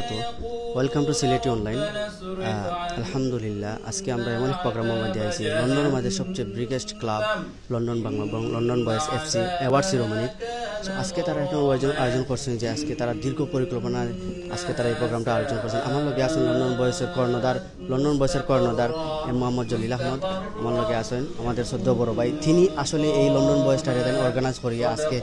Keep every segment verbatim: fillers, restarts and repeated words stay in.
Welcome to Sylheti Online. আহ, আলহামদুলিল্লাহ, আজকে আমরা এমন এক প্রোগ্রামর মধ্যে আইছি, লন্ডনর মাঝে সবচেয়ে বিগেস্ট ক্লাব লন্ডন বাংলা এবং London boys FC award ceremony. আজকে তারা একটা আয়োজন আয়োজন করছেন, যে আজকে তারা দীর্ঘ পরিকল্পনায় আজকে তারা এই প্রোগ্রামটা আয়োজন করছেন। আমার লগে আছেন লন্ডন বয়েজর কর্ণধার, লন্ডন বয়েজর কর্ণধার এম মোহাম্মদ জলিল আহমদ আমার লগে আছেন, আমাদের শ্রদ্ধেয় বড় ভাই। তিনি আসলে এই লন্ডন বয়েজটারে তাইন অর্গানাইজ করিয়া আজকে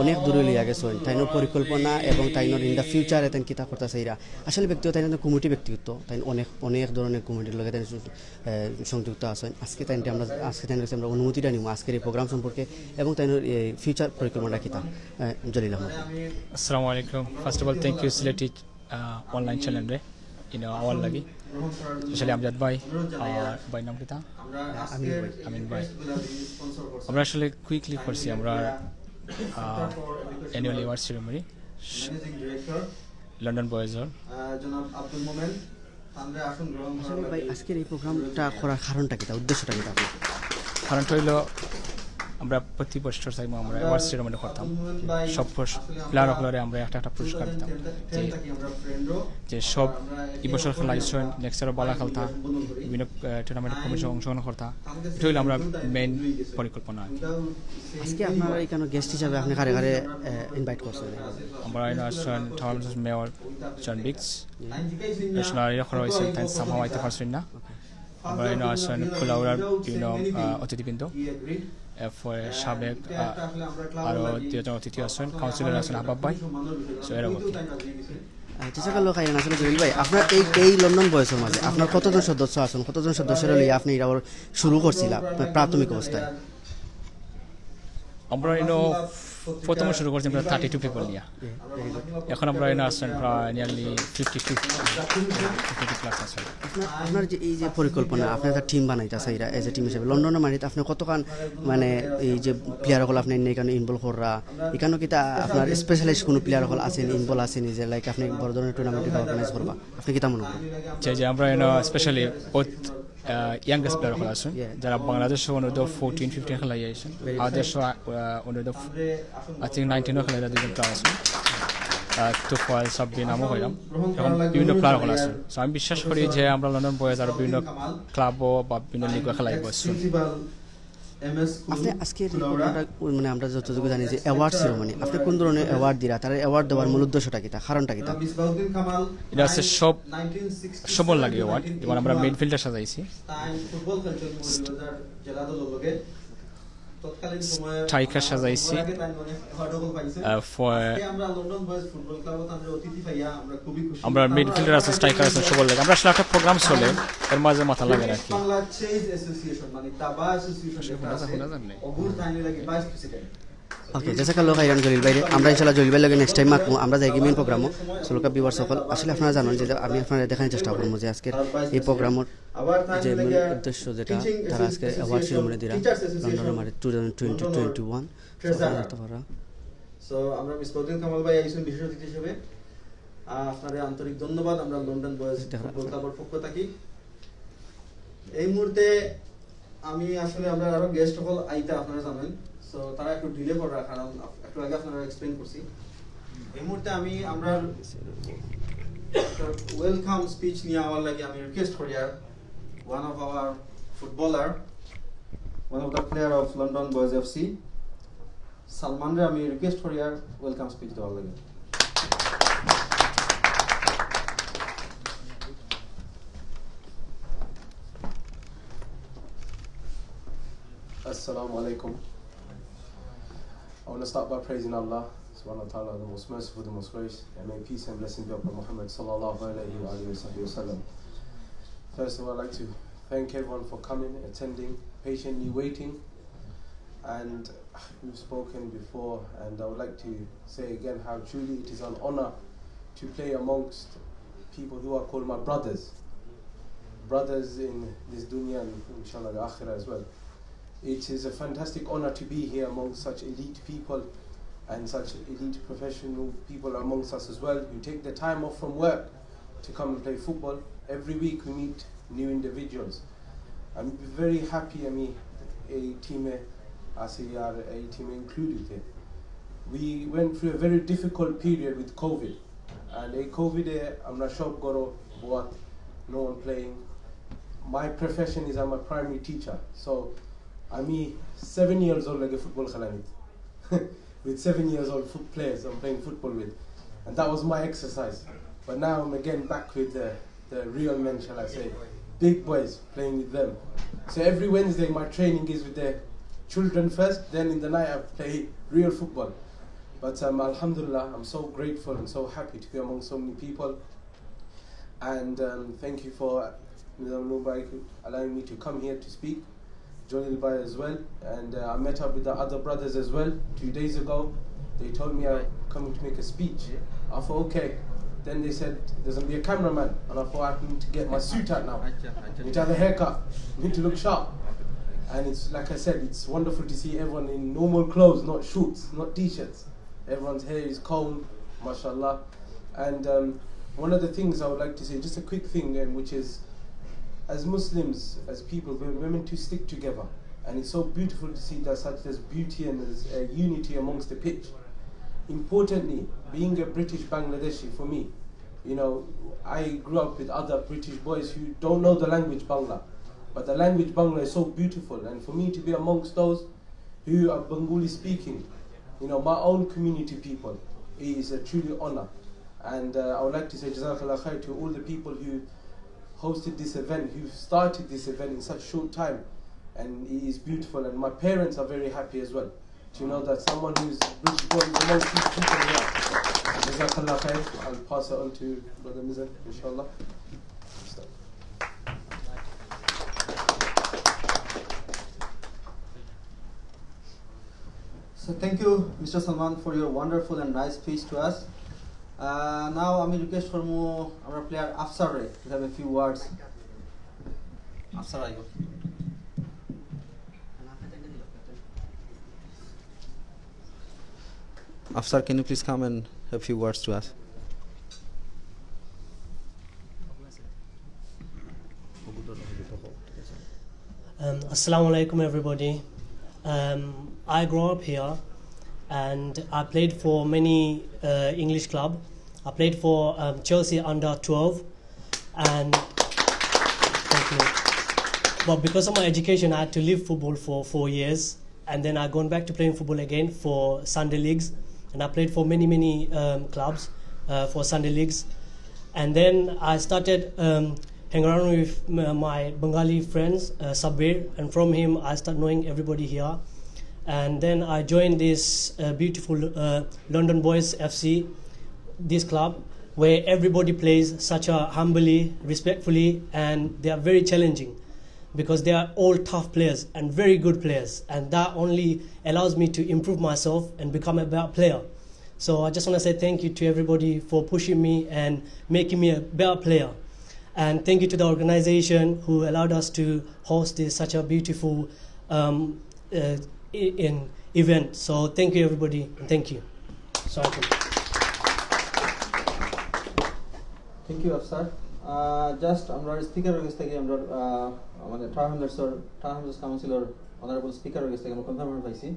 অনেক দূরে লইয়া গেছেন। তাইনর পরিকল্পনা এবং তাইনর ইন দ্য ফিউচারে তাইন কিতা করতা চাইরা। আসলে ব্যক্তিগত তাইন একজন কমিটি ব্যক্তিত্ব, তাইন অনেক, অনেক ধরনের কমিটির লগে তাইন সু-, এ, সংযুক্ত আছেন। আজকে তাইনরে আমরা, আজকে তাইনর কাছে আমরা অনুমতিটা নিব আজকের এই প্রোগ্রাম সম্পর্কে এবং তাইনর এই ফিউচার পরিকল্পনাটা কিতা। এ, জলিল আহমদ। আসসালামু আলাইকুম। First of all, thank you, Sylheti, uh, online চ্যানেলরে, you know, আমার লাগি। স্পেশালি আমজাদ ভাই, আর ভাইর নাম কিতা? আমিন ভাই। আমিন ভাই। আমরা আসলে কুইকলি করছি আমরা, আহ, অ্যানুয়াল অ্যাওয়ার্ড সেরেমনি লন্ডন বয়েজর। আসলে ভাই, আজকের এই প্রোগ্রামটা করার কারণটা কিতা, উদ্দেশ্যটা কিতা আপনার? কারণটা হইলো আমরা প্রতি বছর চাইবো আমরা অ্যাওয়ার্ড সেরেমনি করতাম, সব প্লেয়ার অকলরে আমরা একটা একটা পুরস্কার দিতাম, যে, যে সব এই বছর খেলা আইছইন, নেক্সট ইয়ারও ভালা খেলতা, বিভিন্ন, আহ, টুর্নামেন্ট কমিশন অংশগ্রহণ করতা। এটা হইলো আমরা মেইন পরিকল্পনা আর কি। আজকে আপনারা এখানে গেস্ট হিসাবে আপনি কারে কারে, আহ, ইনভাইট করছেন? আমরা এখানে আছেন ঠাকুর মেয়র জন বিক্স, ন্যাশনাল ইয়ে করা হয়েছে, তাই সামহাও আইতে পারছেন না। আমরা এখানে আছেন কুলাউড়ার বিভিন্ন, আহ, অতিথিবৃন্দ, এরপরে সাবেক, আহ, আরো দুইজন অতিথি আছেন, কাউন্সিলর আছেন আহবাব ভাই, তো এরকম আর কি। আহ, জাজাকাল্লাহ খাইরান। আসলে জলিল ভাই, আপনার এই, এই লন্ডন বয়েজর মাঝে আপনার কতজন সদস্য আছেন, কতজন সদস্যরে লইয়া আপনি এটা আবার শুরু করছিলা প্রাথমিক অবস্থায়? আমরা এনো প্রথম শুরু করছি আমরা থার্টি টু পিপল নিয়া। এখন আমরা এনো আছেন প্রায় nearly fifty two, fifty two plus আছে। আপনার, আপনার যে এই যে পরিকল্পনা, আপনি একটা টিম বানাইতা চাইরা, এজ এ টিম হিসেবে লন্ডনর মাটিত আপনি কতখান, মানে, এই যে প্লেয়ার অকল আপনি এনে এখানে ইনভলভ কররা, এখানে কিতা আপনার স্পেশালাইজ কোনো প্লেয়ার অকল আছেন, ইনভলভ আছেন যে, লাইক, আপনি বড় ধরনের টুর্নামেন্ট অর্গানাইজ করবা, আপনি কিতা মনে করেন? যে, যে আমরা এনো স্পেশালি বহুত আহ, ইয়াংগেস্ট প্লেয়ার অকল আছেন, যারা বাংলাদেশও অনুর্ধ ফোরটিন, ফিফটিন খেলাই আছেন, আর দেশও, আহ, অনুর্ধ, আই থিঙ্ক, নাইনটিনও খেলাই দুজন প্লেয়ার আছেন। আহ, তুফাইল, সাব্বির নামও কইলাম। এরকম বিভিন্ন প্লেয়ার অকল আছেন। So, আমি বিশ্বাস করি যে আমরা লন্ডন বয়েজ আর বিভিন্ন ক্লাবও বা বিভিন্ন লিগও খেলাইবো soon। আপনি আজকের এই প্রোগ্রামটা, মানে, আমরা যতটুকু জানি যে অ্যাওয়ার্ড সেরেমনি, আপনি কোন ধরনের অ্যাওয়ার্ড দিরা, তার অ্যাওয়ার্ড দেওয়ার মূল উদ্দেশ্যটা কিতা, কারণটা কিতা? এটা আছে সব, সবর লাগি অ্যাওয়ার্ড। যেমন আমরা মিডফিল্ডার সাজাইছি, স্ট্রাইকার সাজাইছি, আহ, ফর-, আমরা মিডফিল্ডার আছে, স্ট্রাইকার আছে, সবর লাগি। আমরা আসলে একটা প্রোগ্রাম চলে, এর মাঝে মাথা লাগে আর কি। ওকে, জাজাকাল্লাহ খাইরান জলিল ভাইরে। আমরা ইনশাআল্লাহ জলিল ভাইর লগে নেক্সট টাইম মাতমু। আমরা যাইগি মেইন প্রোগ্রামো। So, look, ভিউয়ার্স সকল, আসলে আপনারা জানইন যে আমি আপনারারে দেখানোর চেষ্টা করমু যে আজকের এই প্রোগ্রামর যে মেইন উদ্দেশ্য যেটা, তারা আজকে অ্যাওয়ার্ড সেরেমনি দিরা লন্ডনর মাঠে two thousand twenty twenty one. So, আপনারা দেখতে পাররা। So, আমরা মিসবাউদ্দিন কামাল ভাই আইছইন বিশেষ অতিথি হিসেবে। আহ, আপনারে আন্তরিক ধন্যবাদ আমরা লন্ডন বয়েজ ফুটবল ক্লাবর পক্ষ থাকি। এই মুহূর্তে আমি আসলে, আমরা আরো গেস্ট অকল আইতা, আপনারা জানইন, so তারা একটু ডিলে কররা, কারণ আপ-, একটু আগে আপনারারে এক্সপ্লেইন করছি। এই মুহূর্তে আমি আমরা ওয়েলকাম স্পিচ নিয়া আওয়ার লাগি আমি রিকোয়েস্ট করিয়ার one of our footballer, one of the player of London Boys FC, সালমানরে আমি রিকোয়েস্ট করিয়ার ওয়েলকাম স্পিচ দেওয়ার লাগি। Assalamu alaikum. I want to start by praising Allah subhanahu wa ta'ala, the most merciful, the most gracious, and may peace and blessing be upon Muhammad sallallahu alayhi wa alihi wa sahbihi wa sallam. First of all, I'd like to thank everyone for coming, attending, patiently waiting, and we've spoken before, and I would like to say again how truly it is an honor to play amongst people who are called my brothers, brothers in this dunya and inshallah the akhirah as well. It is a fantastic honor to be here amongst such elite people and such elite professional people amongst us as well, who take the time off from work to come and play football. Every week we meet new individuals. I'm very happy আমি এই টিমে আছি আর এই টিমে ইনক্লুড অইতে। We went through a very difficult period with COVID. And এই কোভিডে আমরা সব ঘরো বওয়াত, no one playing. My profession is, I'm a primary teacher. So আমি seven years old লগে ফুটবল খেলানি. With seven years old foot players I'm playing football with. And that was my exercise. But now I'm again back with the, the real men, shall I say. Big boys, playing with them. So every Wednesday my training is with the children first, then in the night I play real football. But um, Alhamdulillah, I'm so grateful and so happy to be among so many people. And um, thank you for, you know, Mubarak, allowing me to come here to speak. Jalil Bhai as well. And uh, I met up with the other brothers as well two days ago. They told me I'm coming to make a speech. I thought, okay. Then they said, "There's going to be a cameraman." And I thought, "I need to get my suit out now." Need to have a haircut. Need to look sharp. And it's, like I said, it's wonderful to see everyone in normal clothes, not shorts, not t-shirts. Everyone's hair is combed, mashallah. And um, one of the things I would like to say, just a quick thing, and which is, as Muslims, as people, we're, we're meant to stick together. And it's so beautiful to see that such, there's beauty and there's a unity amongst the pitch. Importantly, being a British Bangladeshi, for me, you know, I grew up with other British boys who don't know the language Bangla. But the language Bangla is so beautiful. And for me to be amongst those who are Bengali speaking, you know, my own community people, it is a truly honor. And uh, I would like to say Jazakallah khair to all the people who hosted this event, who started this event in such short time. And it is beautiful. And my parents are very happy as well to know that someone who is British born is amongst these people here. Jazakallah khair. I'll pass it on to Brother Mizan, inshallah. So thank you, Mister Salman, for your wonderful and nice speech to us. Uh, now আমি request করবো আমরা player আফসাররে to have a few words. Afsar, আইও. Afsar, can you please come and have few words to us? Um, Assalamu alaikum, everybody. Um, I grew up here, and I played for many uh, English club. I played for um, Chelsea under twelve, and thank you. But because of my education, I had to leave football for four years, and then I gone back to playing football again for Sunday leagues, and I played for many many um, clubs uh, for Sunday leagues, and then I started um, hang around with m- my Bengali friends, uh, Sabir, and from him I start knowing everybody here. And then I joined this uh, beautiful uh, London Boys F C, this club where everybody plays such a humbly, respectfully, and they are very challenging because they are all tough players and very good players, and that only allows me to improve myself and become a better player. So I just want to say thank you to everybody for pushing me and making me a better player. And thank you to the organization who allowed us to host this such a beautiful um, uh, i- in event. So thank you, everybody, and thank you. So I can. Thank you Afsar. Just আমরা স্পিকারের কাছ থেকে আমরা আহ, মানে টার হামজার স্যার, টার হামজার কাউন্সিলর অনারেবল স্পিকারের কাছ থেকে আমরা কনফার্ম পাইছি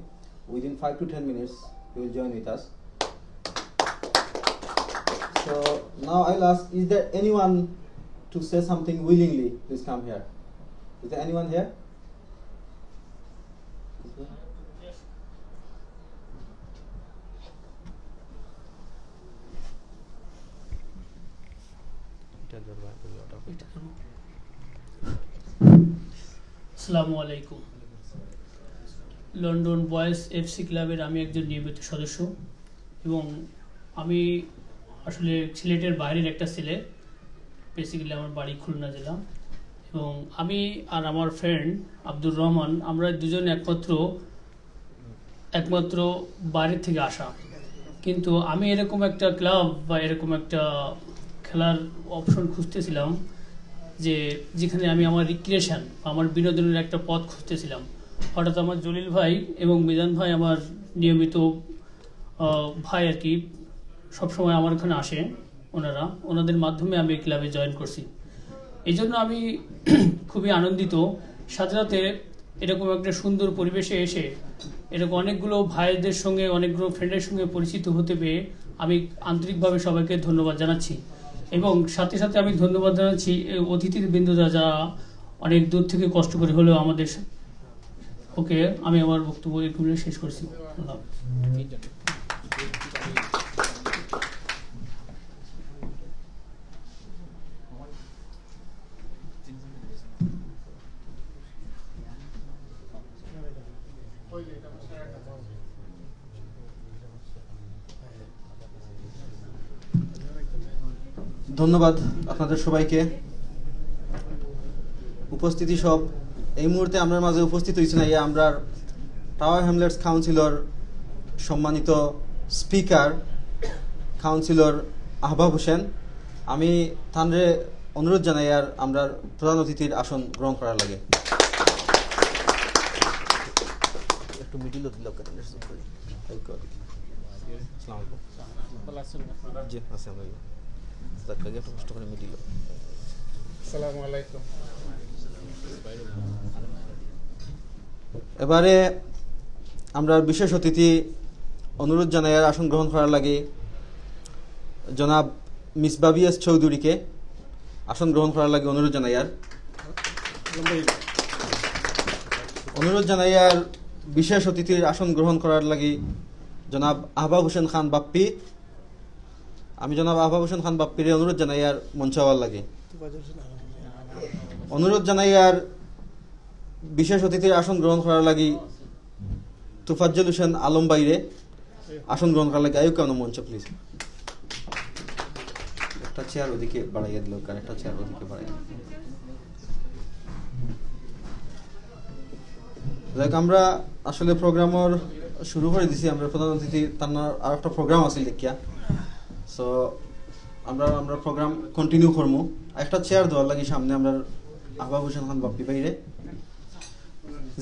within five to ten minutes he will join with us. So now I'll ask, is there anyone to say something willingly? Please come here. Is there anyone here? আসসালামু আলাইকুম। লন্ডন বয়েজ এফসি ক্লাবের আমি একজন নিয়মিত সদস্য এবং আমি আসলে সিলেটের বাইরের একটা ছেলে। বেসিক্যালি আমার বাড়ি খুলনা জেলা এবং আমি আর আমার ফ্রেন্ড আব্দুর রহমান, আমরা দুজন একমাত্র একমাত্র বাইরে থেকে আসা। কিন্তু আমি এরকম একটা ক্লাব বা এরকম একটা খেলার অপশন খুঁজতেছিলাম, যে যেখানে আমি আমার রিক্রিয়েশন, আমার বিনোদনের একটা পথ খুঁজতেছিলাম। হঠাৎ আমার জলিল ভাই এবং মিজান ভাই, আমার নিয়মিত আহ, ভাই আর কি, সবসময় আমার ওখানে আসে ওনারা, ওনাদের মাধ্যমে আমি এই ক্লাবে জয়েন করছি। এই জন্য আমি খুবই আনন্দিত। সাথে সাথে এরকম একটা সুন্দর পরিবেশে এসে এরকম অনেকগুলো ভাইদের সঙ্গে, অনেকগুলো ফ্রেন্ডের সঙ্গে পরিচিত হতে পেয়ে আমি আন্তরিকভাবে সবাইকে ধন্যবাদ জানাচ্ছি, এবং সাথে সাথে আমি ধন্যবাদ জানাচ্ছি এই অতিথির বৃন্দরা, যারা অনেক দূর থেকে কষ্ট করে হলেও আমাদের। ওকে, আমি আমার বক্তব্য এটুকু শেষ করছি। আল্লাহ হাফেজ। ধন্যবাদ আপনাদের সবাইকে। উপস্থিতি সব, এই মুহূর্তে আমরার মাঝে উপস্থিত হয়েছেন আইয়া আমরার টাওয়ার হ্যামলেটস কাউন্সিলর সম্মানিত স্পিকার, কাউন্সিলর আহবাব হোসেন। আমি তানরে অনুরোধ জানাইয়ার আমরার প্রধান অতিথির আসন গ্রহণ করার লাগি। একটু মিডিল দিল। আসসালামু আলাইকুম। জি, আছি আমরা। যাক, আগে একটু কষ্ট করে মিডিল। আসসালামু আলাইকুম। এবারে আমরার বিশেষ অতিথি অনুরোধ জানাইয়ার আসন গ্রহণ করার লাগি জনাব মিসবাবিয়াস চৌধুরীকে আসন গ্রহণ করার লাগি অনুরোধ জানাইয়ার। অনুরোধ জানাইয়ার বিশেষ অতিথির আসন গ্রহণ করার লাগি জনাব আহবাব হোসেন খান বাপ্পি। আমি জনাব আহবাব হোসেন খান বাপ্পিরে অনুরোধ জানাইয়ার মঞ্চে আওয়ার লাগি। অনুরোধ জানাইয়ার বিশেষ অতিথির আসন গ্রহণ করার লাগি তুফাজ্জল হোসেন আলম ভাইরে আসন গ্রহণ করার লাগি আইউক্কা অনো মঞ্চে, প্লিজ। একটা চেয়ার ওদিকে বাড়াইয়া দিল, আর একটা চেয়ার ওদিকে বাড়াইয়া দিল। যাক, আমরা আসলে প্রোগ্রামর শুরু করে দিছি। আমরা প্রধান অতিথি তার আর একটা প্রোগ্রাম আছে দেখিয়া, সো আমরা আমরা প্রোগ্রাম কন্টিনিউ করমু। একটা চেয়ার দেওয়ার লাগি সামনে আমরা আহবাব হোসেন খান বাপ্পি ভাইরে।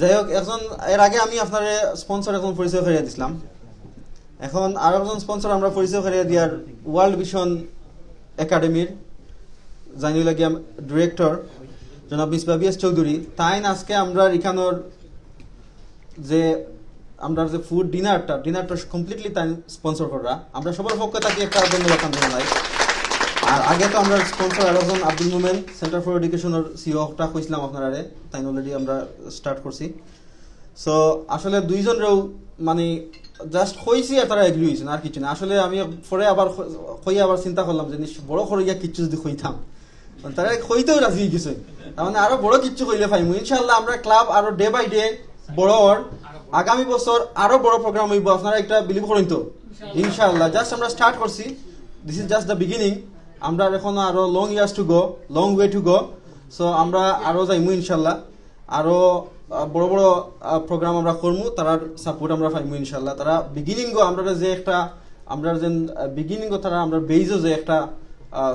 যাই হোক, একজন, এর আগে আমি আপনারে স্পন্সর একজন পরিচয় করিয়া দিছিলাম। এখন আর একজন স্পন্সর আমরা পরিচয় করিয়া দিয়ার, ওয়ার্ল্ড ভিশন একাডেমির যিনি লাগিয়া ডিরেক্টর জনাব মিসবাবিয়াস চৌধুরী। তাইন আজকে আমরার ইখানোর যে আমরার যে ফুড ডিনারটা, ডিনারটা কমপ্লিটলি তাইন স্পন্সর কররা। আমরা সবার পক্ষ থাকি একটা ধন্যবাদ তানরে জানাই। আর আগে তো আমরার স্পন্সর আর একজন আব্দুল মোমেন, সেন্টার ফর এডুকেশনর সিইও, একটা কইছিলাম আপনারারে, তাইন অলরেডি আমরা স্টার্ট করছি। সো আসলে দুইজনরেও মানে জাস্ট কইছি আর তারা এগ্রি হইছে না, আর কিছু না। আসলে আমি পরে আবার ক-, কইয়া আবার চিন্তা করলাম যে নিশ্চয় বড় করিয়া কিচ্ছু যদি কইতাম, মানে তারা কইতেও রাজি হয়ে গেছে। তার মানে আরো বড় কিচ্ছু কইলে পাইমু ইনশাআল্লাহ। আমরা ক্লাব আরো ডে বাই ডে বড় অর, আগামী বছর আরো বড় প্রোগ্রাম হইব, আপনারা একটা বিলিভ করেন তো ইনশাআল্লাহ। জাস্ট আমরা স্টার্ট করছি, this is just the beginning। আমরা এখন আরো long years to go, long way to go। So আমরা আরো যাইমু ইনশাআল্লাহ। আরো আহ, বড় বড় প্রোগ্রাম আমরা করমু, তারার সাপোর্ট আমরা পাইমু ইনশাআল্লাহ। তারা বিগিনিংও আমরা যে একটা, আমরা যে বিগিনিংও তারা আমরা বেইজও যে একটা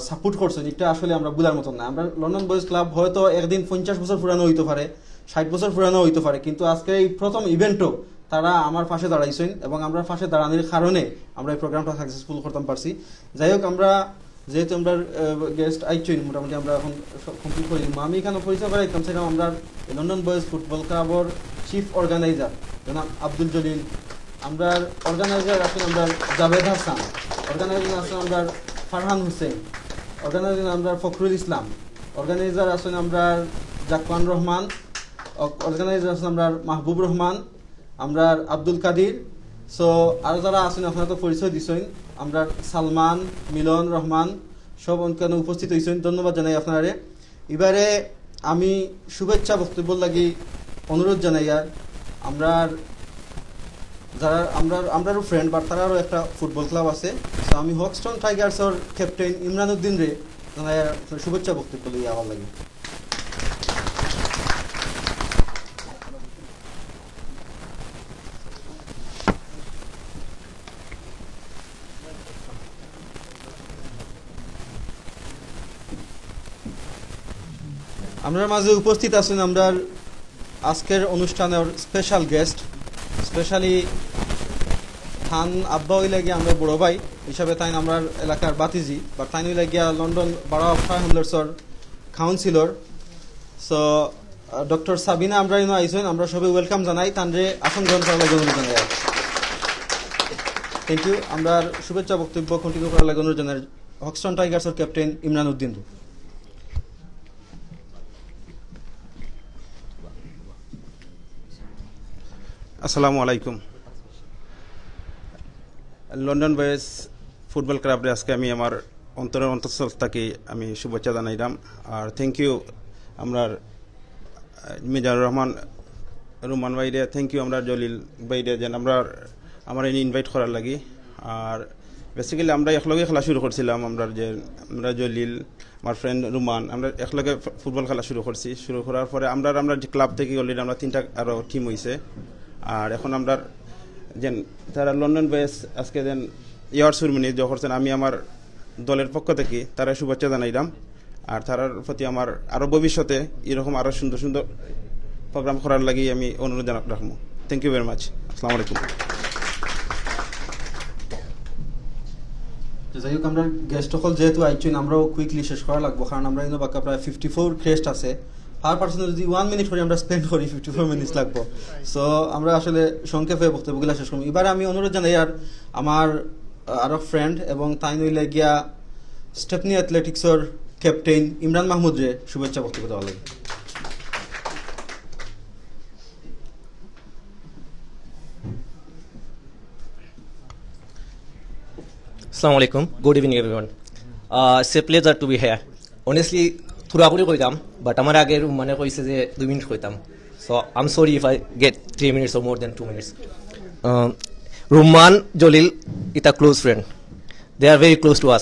সাপোর্ট করছেন, এটা আসলে আমরা ভুলার মতন না। আমরা লন্ডন বয়েজ ক্লাব হয়তো একদিন পঞ্চাশ বছর পুরানো হইতে পারে, ষাট বছর পুরানো হইতে পারে, কিন্তু আজকে এই প্রথম ইভেন্টও তারা আমার পাশে দাঁড়াইছেন এবং আমরা পাশে দাঁড়ানোর কারণে আমরা এই প্রোগ্রামটা সাকসেসফুল করতাম পারছি। যাই হোক, আমরা যেহেতু আমরা গেস্ট আইছেন, মোটামুটি আমরা এখন কমপ্লিট করে দিব। আমি এখানে পরিচয় করাইতাম সেরকম আমরা লন্ডন বয়েজ ফুটবল ক্লাবর চিফ অর্গানাইজার জনাব আব্দুল জলিল, আমরা অর্গানাইজার আছেন আমরা জাভেদ হাসান, অর্গানাইজার আছেন আমরা ফারহান হোসেন, অর্গানাইজার আমরা ফখরুল ইসলাম, অর্গানাইজার আছেন আমরা জাকওয়ান রহমান, অর্গানাইজার আছেন আমরা মাহবুব রহমান, আমরা আব্দুল কাদির। সো আরো যারা আছেন আপনারা তো পরিচয় দিছেন, আমরা সালমান, মিলন রহমান, সব অনকানো উপস্থিত হইছেন, ধন্যবাদ জানাই আপনারারে। এবারে আমি শুভেচ্ছা বক্তব্য লাগি অনুরোধ জানাই, আর আমরা যারা আমরা আমরারও ফ্রেন্ড, বাট তারারও একটা ফুটবল ক্লাব আছে। তো আমি হকস্টোন টাইগার্সর ক্যাপ্টেন ইমরান উদ্দিন রে জানাই আর শুভেচ্ছা বক্তব্য লইয়া আমার লাগি। আমরার মাঝে উপস্থিত আছেন আমরার আজকের অনুষ্ঠানের স্পেশাল গেস্ট, স্পেশালি তান আব্বা হইলা গিয়া আমরা বড় ভাই হিসাবে, তাইন আমরার এলাকার বাতিজি, বা তাইন হইলা গিয়া লন্ডন বারো অফ ফাইভ হান্ড্রেডসর কাউন্সিলর। সো ডক্টর সাবিনা আমরার ইনো আইছেন, আমরা সবাই ওয়েলকাম জানাই, তানরে আসন গ্রহণ করার লাগি অনুরোধ জানাই। Thank you. আমরার শুভেচ্ছা বক্তব্য কন্টিনিউ করার লাগি অনুরোধ জানাই হকস্টোন টাইগার্সর ক্যাপ্টেন ইমরান উদ্দিন। আসসালামু আলাইকুম। লন্ডন বয়েজ ফুটবল ক্লাবরে আজকে আমি আমার অন্তরের অন্তঃস্থল থাকি আমি শুভেচ্ছা জানাইলাম। আর থ্যাংক ইউ আমরার মিজানুর রহমান রুমান ভাইরে, থ্যাংক ইউ আমরার জলিল ভাইরে যেন আমরার আমার ইনি ইনভাইট করার লাগি। আর বেসিক্যালি আমরা একলগে খেলা শুরু করছিলাম, আমরার যে আমরা জলিল, আমার ফ্রেন্ড রুমান, আমরা একলগে ফু- ফুটবল খেলা শুরু করছি। শুরু করার পরে আমরার আমরা যে ক্লাব থাকি অলরেডি আমরা তিনটা আরও টিম হইছে। আর এখন আমরার যেন তারা লন্ডন বয়েজ আজকে যেন ইয়ার সুরমনি যে করছেন, আমি আমার দলের পক্ষ থাকি তারা শুভেচ্ছা জানাইলাম। আর তারার প্রতি আমার আরও ভবিষ্যতে এরকম আরও সুন্দর সুন্দর প্রোগ্রাম করার লাগি আমি অনুরোধ জানা রাখবো। Thank you very much. আসসালামু আলাইকুম। তো যাই হোক, আমরা গেস্ট সকল যেহেতু আইছইন, আমরাও কুইকলি শেষ করা লাগবো, কারণ আমরা কিন্তু বাক্কা প্রায় ফিফটি ফোর ক্রেস্ট আছে। পার পার্সন যদি ওয়ান মিনিট করি আমরা স্পেন্ড করি, ফিফটি ফোর মিনিটস লাগবো। সো আমরা আসলে সংক্ষেপে বক্তব্যগুলো শেষ করবো। এবারে আমি অনুরোধ জানাই আর আমার আহ, আরো ফ্রেন্ড এবং তাইন অইলা গিয়া স্টেপনি অ্যাথলেটিক্সর ক্যাপ্টেন ইমরান মাহমুদরে শুভেচ্ছা বক্তব্য দেওয়া লাগবে। Assalamu alaikum. Good evening, everyone. Uh, it's a pleasure to be here. Honestly, থুড়া করি কইতাম, বাট আমার আগের মানে কইছে যে দুই মিনিট কইতাম। So, I'm sorry if I get three minutes or more than two minutes. Um, Rumman, জলিল, ইতা close friend. They are very close to us.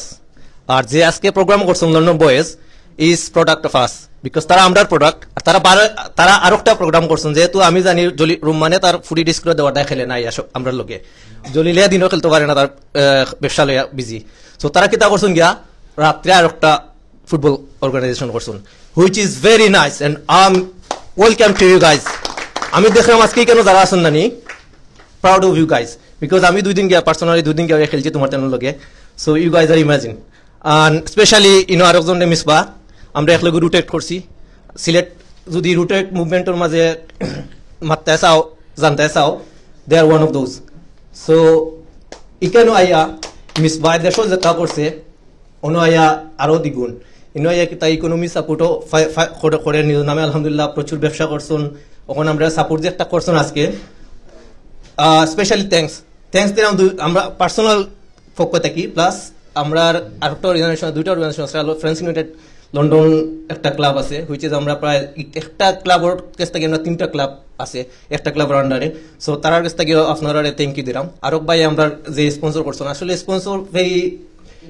আর যে আজকে প্রোগ্রাম করছেন London boys is product of us, because তারা আমরার প্রোডাক্ট। আর তারা বারো, তারা আরো একটা প্রোগ্রাম করছেন, যেহেতু আমি জানি জলি রুম্মানে তার ফুটি ডিস্ক করে দেওয়াটা খেলে নাই আসো আমরার লগে। জলিলে দিনও খেলতে পারে না, তার আহ, ব্যবসা লইয়া বিজি। সো তারা কিতা করছেন গিয়া রাত্রে আর একটা ফুটবল অর্গানাইজেশন করছেন, which is very nice and I'm welcome to you guys. আমি দেখলাম আজকে কেন যারা আছেন নানি, proud of you guys, because আমি দুই দিন গিয়া পার্সোনালি দুই দিন গিয়া খেলছি তোমার তেমন লগে। So you guys are amazing. And specially, you know, আরেকজন মিসবা, আমরা একলগে রোটেট করছি। সিলেট যদি রোটেট মুভমেন্টর মাঝে মাততে চাও, জানতে চাও, they are one of those. So ইকানো আইয়া মিসবা দেশও যেটা করছে, অনো আইয়া আরো দ্বিগুণ। ইনো আইয়া কিতা ইকোনমি সাপোর্টও করে, করে নিজের নামে আলহামদুলিল্লাহ প্রচুর ব্যবসা করছেন। ওখানে আমরা সাপোর্ট যে একটা করছেন আজকে, স্পেশালি থ্যাঙ্কস। থ্যাঙ্কস দিলাম দুই- আমরা পার্সোনাল পক্ষ থাকি, প্লাস আমরা আরেকটা অর্গানাইজেশন, দুইটা অর্গানাইজেশন আছে, ফ্রেন্ডস ইউনাইটেড লন্ডন একটা ক্লাব আছে, হুইচ ইজ আমরা প্রায় একটা ক্লাবর কাছ থেকে আমরা তিনটা ক্লাব আছে একটা ক্লাবর আন্ডারে। সো তারার কাছ থেকে আপনারা থ্যাংক ইউ দিলাম। আরক ভাই আমরা যে স্পন্সর করছেন, আসলে স্পন্সর ভেরি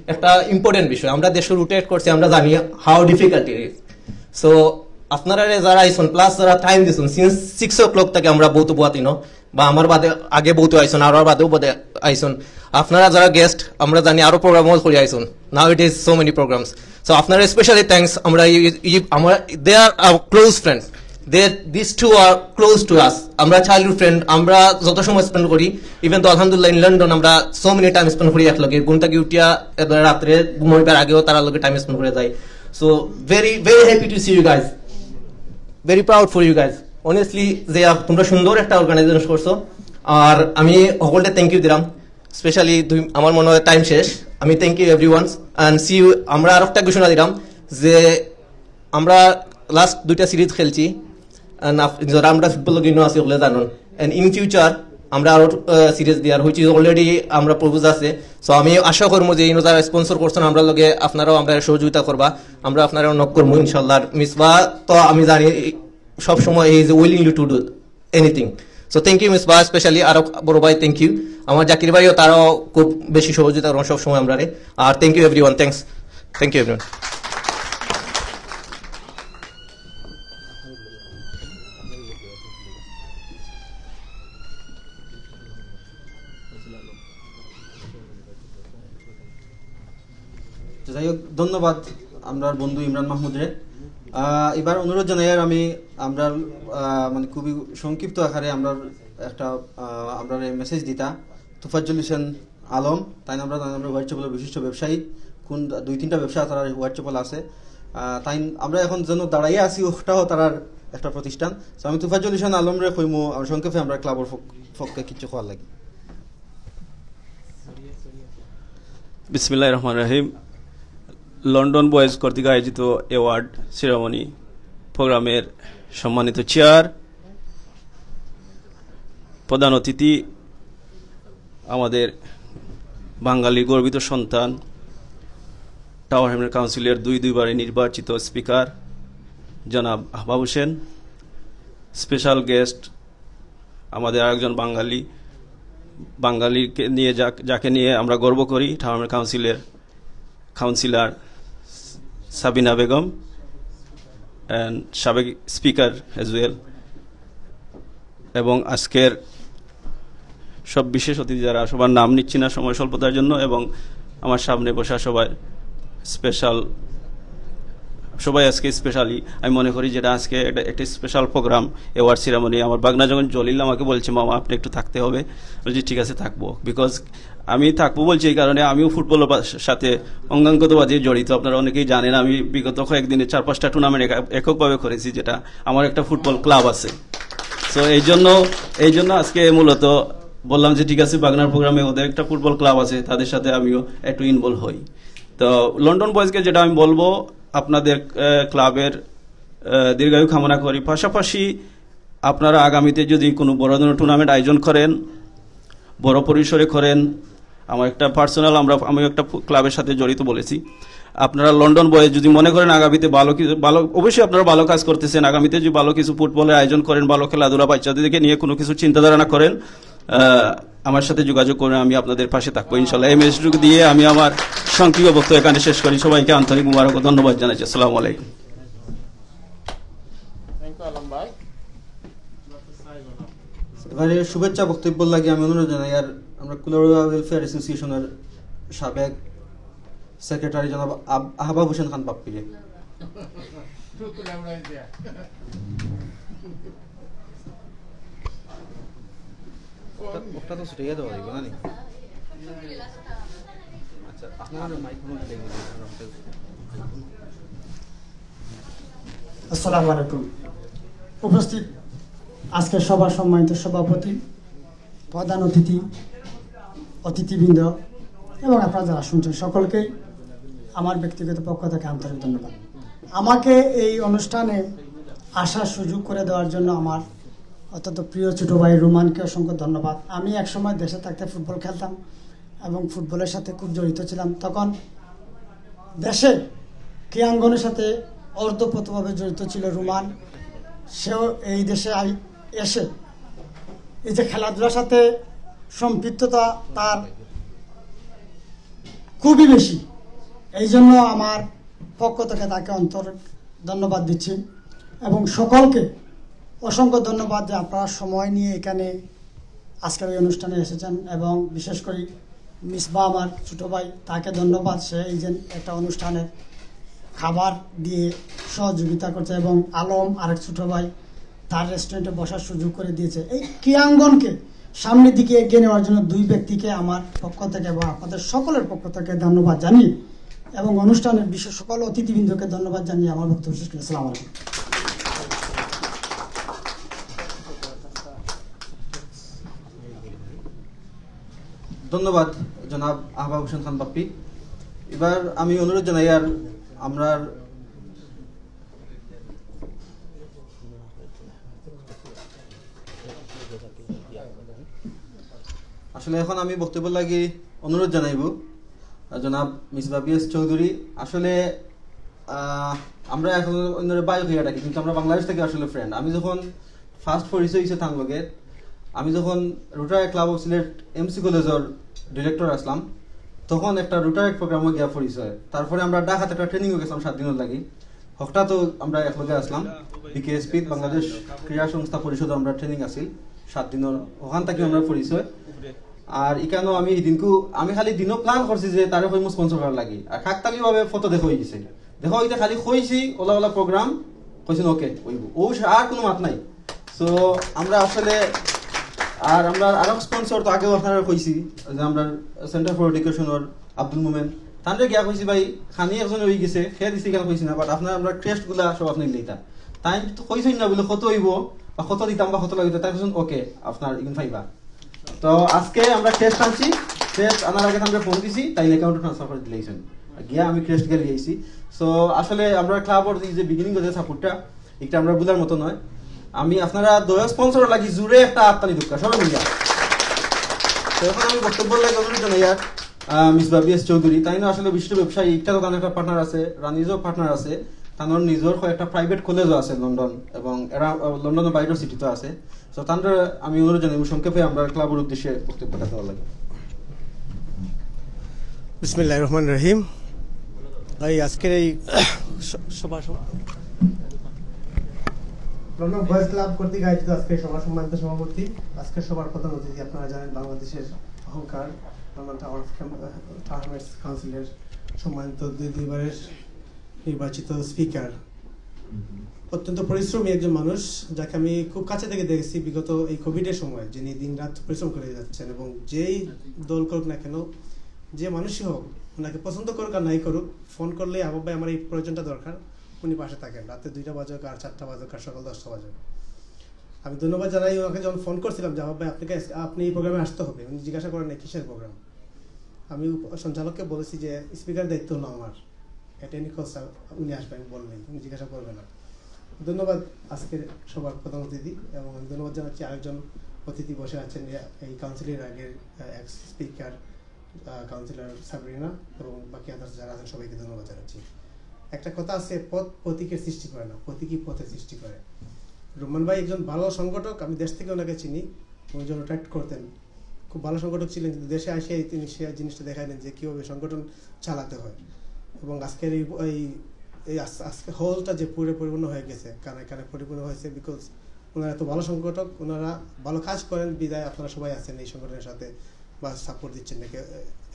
একটা ইম্পর্টেন্ট বিষয়। আমরা দেশে রোটেট করছি, আমরা জানি how difficult it is. So আপনারা যারা আইসন প্লাস যারা টাইম দিছন সিন্স সিক্স ও ক্লক থেকে আমরা বহুত বুয়াতিনো বা আমার বাদে আগে বহুত আইসন, আর বাদেও বাদে আইসন। আপনারা যারা গেস্ট, আমরা জানি আরো প্রোগ্রামও করি আইসন। Now it is so many programs. So আপনারা স্পেশালি থ্যাঙ্কস। আমরা এই- এই- আমরা they are our close friends. They, these two are close to us. আমরা চাইল্ডহুড ফ্রেন্ড, আমরা যত সময় স্পেন্ড করি, ইভেন তো আলহামদুলিল্লাহ ইন লন্ডন আমরা সো মেনি টাইম স্পেন্ড করি একলগে। ঘুম থেকে উঠিয়া একবারে রাত্রে ঘুমাইবার আগেও তারার লগে টাইম স্পেন্ড করে যাই। So very very happy to see you guys. Very proud for you guys. Honestly, যে আপ- তোমরা সুন্দর একটা অর্গানাইজেশন করছো, আর আমি সকলকে থ্যাংক ইউ দিলাম। স্পেশালি দুই আমার মনে হয় টাইম শেষ। আমি thank you everyone and see you. আমরা আর একটা ঘোষণা দিলাম যে আমরা লাস্ট দুইটা সিরিজ খেলছি, and আপ- যারা আমরা ফুটবল গিনো আছি ওগুলো জানুন। And in future আমরা আরো সিরিজ দিয়ার, হুইচ ইজ অলরেডি আমরা প্রপোজ আছে। সো আমি আশা করবো যে ইনো যারা স্পন্সর করছেন আমরা লগে আপনারাও আমরা সহযোগিতা করবা, আমরা আপনারাও নক করবো ইনশাল্লাহ। আর মিসবা তো আমি জানি সব সময় he is willing to do anything. So thank you Misba, specially আরো বড় ভাই থ্যাংক ইউ। আমার জাকির ভাইও তারাও খুব বেশি সহযোগিতা করেন সব সময় আমরারে। আর thank you everyone, thanks, thank you everyone. তো যাই হোক, ধন্যবাদ আমরার বন্ধু ইমরান মাহমুদরে। আহ, এবার অনুরোধ জানাই আর আমি আমরার আহ, মানে খুবই সংক্ষিপ্ত আকারে আমরার একটা আহ, আমরারে মেসেজ দিতা তুফাজ্জল হোসেন আলম। তাইন আমরা জানি আমরা হোয়াইট চ্যাপেলর বিশিষ্ট ব্যবসায়ী, কোন দুই তিনটা ব্যবসা তারার হোয়াইট চ্যাপেল আছে। আহ, তাইন আমরা এখন যেন দাঁড়াইয়া আছি, ওটাও তারার একটা প্রতিষ্ঠান। তো আমি তুফাজ্জল হোসেন আলমরে কইমু, আর সংক্ষেপে আমরা ক্লাবর পক্ষ- পক্ষে কিছু কওয়ার লাগি। বিসমিল্লাহির রহমানির রহিম। লন্ডন বয়েজ কর্তৃক আয়োজিত অ্যাওয়ার্ড সেরেমনি প্রোগ্রামের সম্মানিত চেয়ার, প্রধান অতিথি, আমাদের বাঙালি গর্বিত সন্তান, টাওয়ার হ্যামলেট কাউন্সিলের দুই দুইবারে নির্বাচিত স্পিকার জনাব আহবাব হোসেন, স্পেশাল গেস্ট আমাদের আরেকজন বাঙালি, বাঙালিকে নিয়ে যা-, যাকে নিয়ে আমরা গর্ব করি, টাওয়ার হ্যামলেট কাউন্সিলের কাউন্সিলর সাবিনা বেগম and সাবেক স্পিকার অ্যাজ ওয়েল, এবং আজকের সব বিশেষ অতিথি যারা, সবার নাম নিচ্ছি না সময় স্বল্পতার জন্য, এবং আমার সামনে বসা সবাই স্পেশাল, সবাই আজকে স্পেশালি আমি মনে করি যেটা আজকে একটা, একটা স্পেশাল প্রোগ্রাম, অ্যাওয়ার্ড সেরেমনি। আমার ভাগনা যখন জলিল আমাকে বলছে, "মামা, আপনি একটু থাকতে হবে।" বলছি, "ঠিক আছে, থাকবো।" বিকজ আমি থাকবো বলছি এই কারণে, আমিও ফুটবলের পা-, সাথে অঙ্গাঙ্গতভাবে জড়িত। আপনারা অনেকেই জানেন, আমি বিগত কয়েকদিনে চার পাঁচটা টুর্নামেন্ট একা-, এককভাবে করেছি, যেটা আমার একটা ফুটবল ক্লাব আছে। তো এই জন্য, এই জন্য আজকে মূলত বললাম যে ঠিক আছে, ভাগনার প্রোগ্রামে ওদের একটা ফুটবল ক্লাব আছে, তাদের সাথে আমিও একটু ইনভলভ হই। তো লন্ডন বয়েজকে যেটা আমি বলবো, আপনাদের আহ, ক্লাবের আহ, দীর্ঘায়ু কামনা করি। পাশাপাশি আপনারা আগামীতে যদি কোনো বড় ধরনের টুর্নামেন্ট আয়োজন করেন, বড় পরিসরে করেন, আমার একটা পার্সোনাল, আমরা, আমি একটা ফু-, ক্লাবের সাথে জড়িত বলেছি, আপনারা লন্ডন বয়েজ যদি মনে করেন আগামীতে ভালো কিছু, ভালো, অবশ্যই আপনারা ভালো কাজ করতেছেন, আগামীতে যদি ভালো কিছু ফুটবলের আয়োজন করেন, ভালো খেলাধুলা, বাচ্চাদেরকে নিয়ে কোনো কিছু চিন্তাধারা না করেন, আহ, আমার সাথে যোগাযোগ করুন, আমি আপনাদের পাশে থাকবো ইনশাল্লাহ। এই মেসেজটুকু দিয়ে আমি আমার সংক্ষিপ্ত বক্তব্য এখানে শেষ করি। সবাইকে আন্তরিক মুবারক ও ধন্যবাদ জানাচ্ছি। আসসালামু আলাইকুম। এবারে শুভেচ্ছা বক্তব্য লাগি আমি অনুরোধ জানাই আর আমরা কুলাউড়া ওয়েলফেয়ার অ্যাসোসিয়েশনের সাবেক সেক্রেটারি জনাব আব- আহবাব হোসেন খান পাপ্পিরে। ওটা তো ছুটে গেছে, পারিব না নি? আচ্ছা, আপনার মাইক কোনো দিলে আসসালামু আলাইকুম। উপস্থিত আজকে সভার সম্মানিত সভাপতি, প্রধান অতিথি, অতিথিবৃন্দ এবং আপনারা যারা শুনছেন সকলকেই আমার ব্যক্তিগত পক্ষ থেকে আন্তরিক ধন্যবাদ। আমাকে এই অনুষ্ঠানে আসার সুযোগ করে দেওয়ার জন্য আমার অত্যন্ত প্রিয় ছোট ভাই রুমানকে অসংখ্য ধন্যবাদ। আমি একসময় দেশে থাকতে ফুটবল খেলতাম এবং ফুটবলের সাথে খুব জড়িত ছিলাম। তখন দেশে ক্রীড়াঙ্গনের সাথে অর্ধপ্রতভাবে জড়িত ছিল রুমান। সেও এই দেশে আই- এসে এই যে খেলাধুলার সাথে সম্পৃক্ততা তার খুবই বেশি। এই জন্য আমার পক্ষ থেকে তাকে অন্তর ধন্যবাদ দিচ্ছি এবং সকলকে অসংখ্য ধন্যবাদ যে আপনারা সময় নিয়ে এখানে আজকের এই অনুষ্ঠানে এসেছেন এবং বিশেষ করে মিসবা আমার ছোট ভাই, তাকে ধন্যবাদ। সে এই যে একটা অনুষ্ঠানের খাবার দিয়ে সহযোগিতা করছে এবং আলম আরেক ছোট ভাই, তার রেস্টুরেন্টে বসার সুযোগ করে দিয়েছে। এই ক্রীড়াঙ্গনকে সামনের দিকে এগিয়ে নেওয়ার জন্য দুই ব্যক্তিকে আমার পক্ষ থেকে এবং আপনাদের সকলের পক্ষ থেকে ধন্যবাদ জানিয়ে এবং অনুষ্ঠানের বিশেষ সকল অতিথিবৃন্দকে ধন্যবাদ জানিয়ে আমার বক্তব্য শেষ করছি। আসসালামু আলাইকুম। ধন্যবাদ জনাব আহবাব হোসেন খান পাপ্পি। এবার আমি অনুরোধ জানাই আর আমরার আসলে এখন আমি বক্তব্য লাগি অনুরোধ জানাইব আহ, জনাব মিসবা বি এস চৌধুরী। আসলে আহ, আমরা এখন অন্যরে ভাই কইয়া ডাকি, কিন্তু আমরা বাংলাদেশ থেকে আসলে ফ্রেন্ড। আমি যখন ফার্স্ট পরিচয় হয়েছে তার লগে, আমি যখন রোটারি ক্লাব অফ সিলেট এমসি কলেজের ডিরেক্টর আসলাম, তখন একটা রোটারি প্রোগ্রামও গিয়া পরিচয়। তারপরে আমরা ঢাকাতে একটা ট্রেনিংও গেছিলাম সাত দিনের লাগি। হকটা তো আমরা একলগে আসলাম বিকেএসপি, বাংলাদেশ ক্রীড়া সংস্থা পরিষদ, আমরা ট্রেনিং আছিল সাত দিনের, ওখান থেকে আমরা পরিচয়। আর এখানেও আমি এই দিনকু আমি খালি দিনও প্ল্যান করছি যে তারে কইমু স্পন্সর করার লাগি, আর কাকতালীয় ভাবে ফটো দেখা হয়ে গেছে। দেখা হইতে খালি কইছি ওলা ওলা প্রোগ্রাম, কইছেন ওকে হইব, ও সে আর কোনো মাত নাই। তো আমরা আসলে আর আমরা আরো স্পন্সর তো আগেও আপনারা কইছি যে আমরা সেন্টার ফর এডুকেশনের আব্দুল মোমেন, তানরে গিয়া কইছি ভাই খানি একজন হয়ে গেছে, খেয়ে দিছি কেন কইছি না, বাট আপনার আমরা ক্রেস্ট গুলা সব আপনি নিতা। তাই তো কইছেন না বলে কত হইব বা কত দিতাম বা কত লাগবে, তাই কইছেন ওকে আপনার ইগুন পাইবা। তো আজকে আমরা ক্রেস্ট আনছি, ক্রেস্ট আনার আগে আমরা ফোন দিছি, তাই অ্যাকাউন্টে ট্রান্সফার করে দিলাইছইন। গিয়া আমি ক্রেস্ট গেলে আইছি। সো আসলে আমরা ক্লাবর এই যে বিগিনিং যে সাপোর্টটা, এটা আমরা ভুলার মতো নয়। আমি আপনারা দয়া স্পন্সর লাগি জুড়ে একটা আত্মানি দুঃখ সবাই মিলিয়া। তো এখন আমি বক্তব্য লাগে অনুরোধ জানাই আর মিস বাবি এস চৌধুরী, তাইন আসলে বিশিষ্ট ব্যবসায়ী, ইকটা দোকানে একটা পার্টনার আছে, রানিজও পার্টনার আছে, তানোর নিজর কয়েকটা প্রাইভেট কলেজও আছে লন্ডন এবং এরা, আহ, লন্ডনের বাইরের সিটিতে আছে। তো তানরে আমি অনুরোধ জানাই সংক্ষেপে আমরা ক্লাবর উদ্দেশ্যে বক্তব্যটা দেওয়ার লাগি। বিসমিল্লাহির রহমানির রহিম। ভাই, আজকের এই স-, সভা সম- লন্ডন বয়েজ ক্লাব কর্তৃক আয়োজিত আজকের সভার সম্মানিত সভাপতি, আজকের সভার প্রধান অতিথি, আপনারা জানেন, বাংলাদেশের অহংকার, লন্ডন টাওয়ার অফ ক্যাম-, আহ, টাওয়ার হ্যামলেটস কাউন্সিলের সম্মানিত দুই, দুইবারের নির্বাচিত স্পিকার, অত্যন্ত পরিশ্রমী একজন মানুষ, যাকে আমি খুব কাছে থেকে দেখেছি বিগত এই কোভিডের সময়, যিনি দিন রাত পরিশ্রম করে যাচ্ছেন এবং যেই দল করুক না কেন, যে মানুষই হোক, ওনাকে পছন্দ করুক আর নাই করুক, ফোন করলেই, "আহবাব ভাই, আমার এই প্রয়োজনটা দরকার", উনি পাশে থাকেন। রাতে দুইটা বাজুক আর চারটা বাজুক আর সকাল দশটা বাজুক। আমি ধন্যবাদ জানাই ওনাকে, যখন ফোন করছিলাম যে, "আহবাব ভাই, আপনাকে আজকে, আপনি এই প্রোগ্রামে আসতে হবে", উনি জিজ্ঞাসা করেন, "কিসের প্রোগ্রাম?" আমি উপ-, সঞ্চালককে বলেছি যে, "স্পিকার দায়িত্ব হলো আমার, at any cost উনি আসবেন", আমি বললেই উনি জিজ্ঞাসা করবে না। ধন্যবাদ আজকের সভার প্রধান অতিথি, এবং আমি ধন্যবাদ জানাচ্ছি আরেকজন অতিথি বসে আছেন, এ-, এই কাউন্সিলের আগের, আহ, এক্স স্পিকার, আহ, কাউন্সিলর সাবরিনা এবং বাকি আদার্স যারা আছেন সবাইকে ধন্যবাদ জানাচ্ছি। একটা কথা আছে, "পথ পথিকের সৃষ্টি করে না, পথিকই পথের সৃষ্টি করে।" রুমান ভাই একজন ভালো সংগঠক, আমি দেশ থেকে ওনাকে চিনি, উনি যখন ট্র্যাক্ট করতেন, খুব ভালো সংগঠক ছিলেন, কিন্তু দেশে আসে তিনি সে জিনিসটা দেখাইলেন যে কীভাবে সংগঠন চালাতে হয়। এবং আজকের এই, এই, এই আজ-, আজকে হলটা যে পুরো পরিপূর্ণ হয়ে গেছে, কানে কানে পরিপূর্ণ হয়েছে, বিকজ ওনারা তো ভালো সংগঠক, ওনারা ভালো কাজ করেন, বিদায় আপনারা সবাই আছেন এই সংগঠনের সাথে বা সাপোর্ট দিচ্ছেন একে,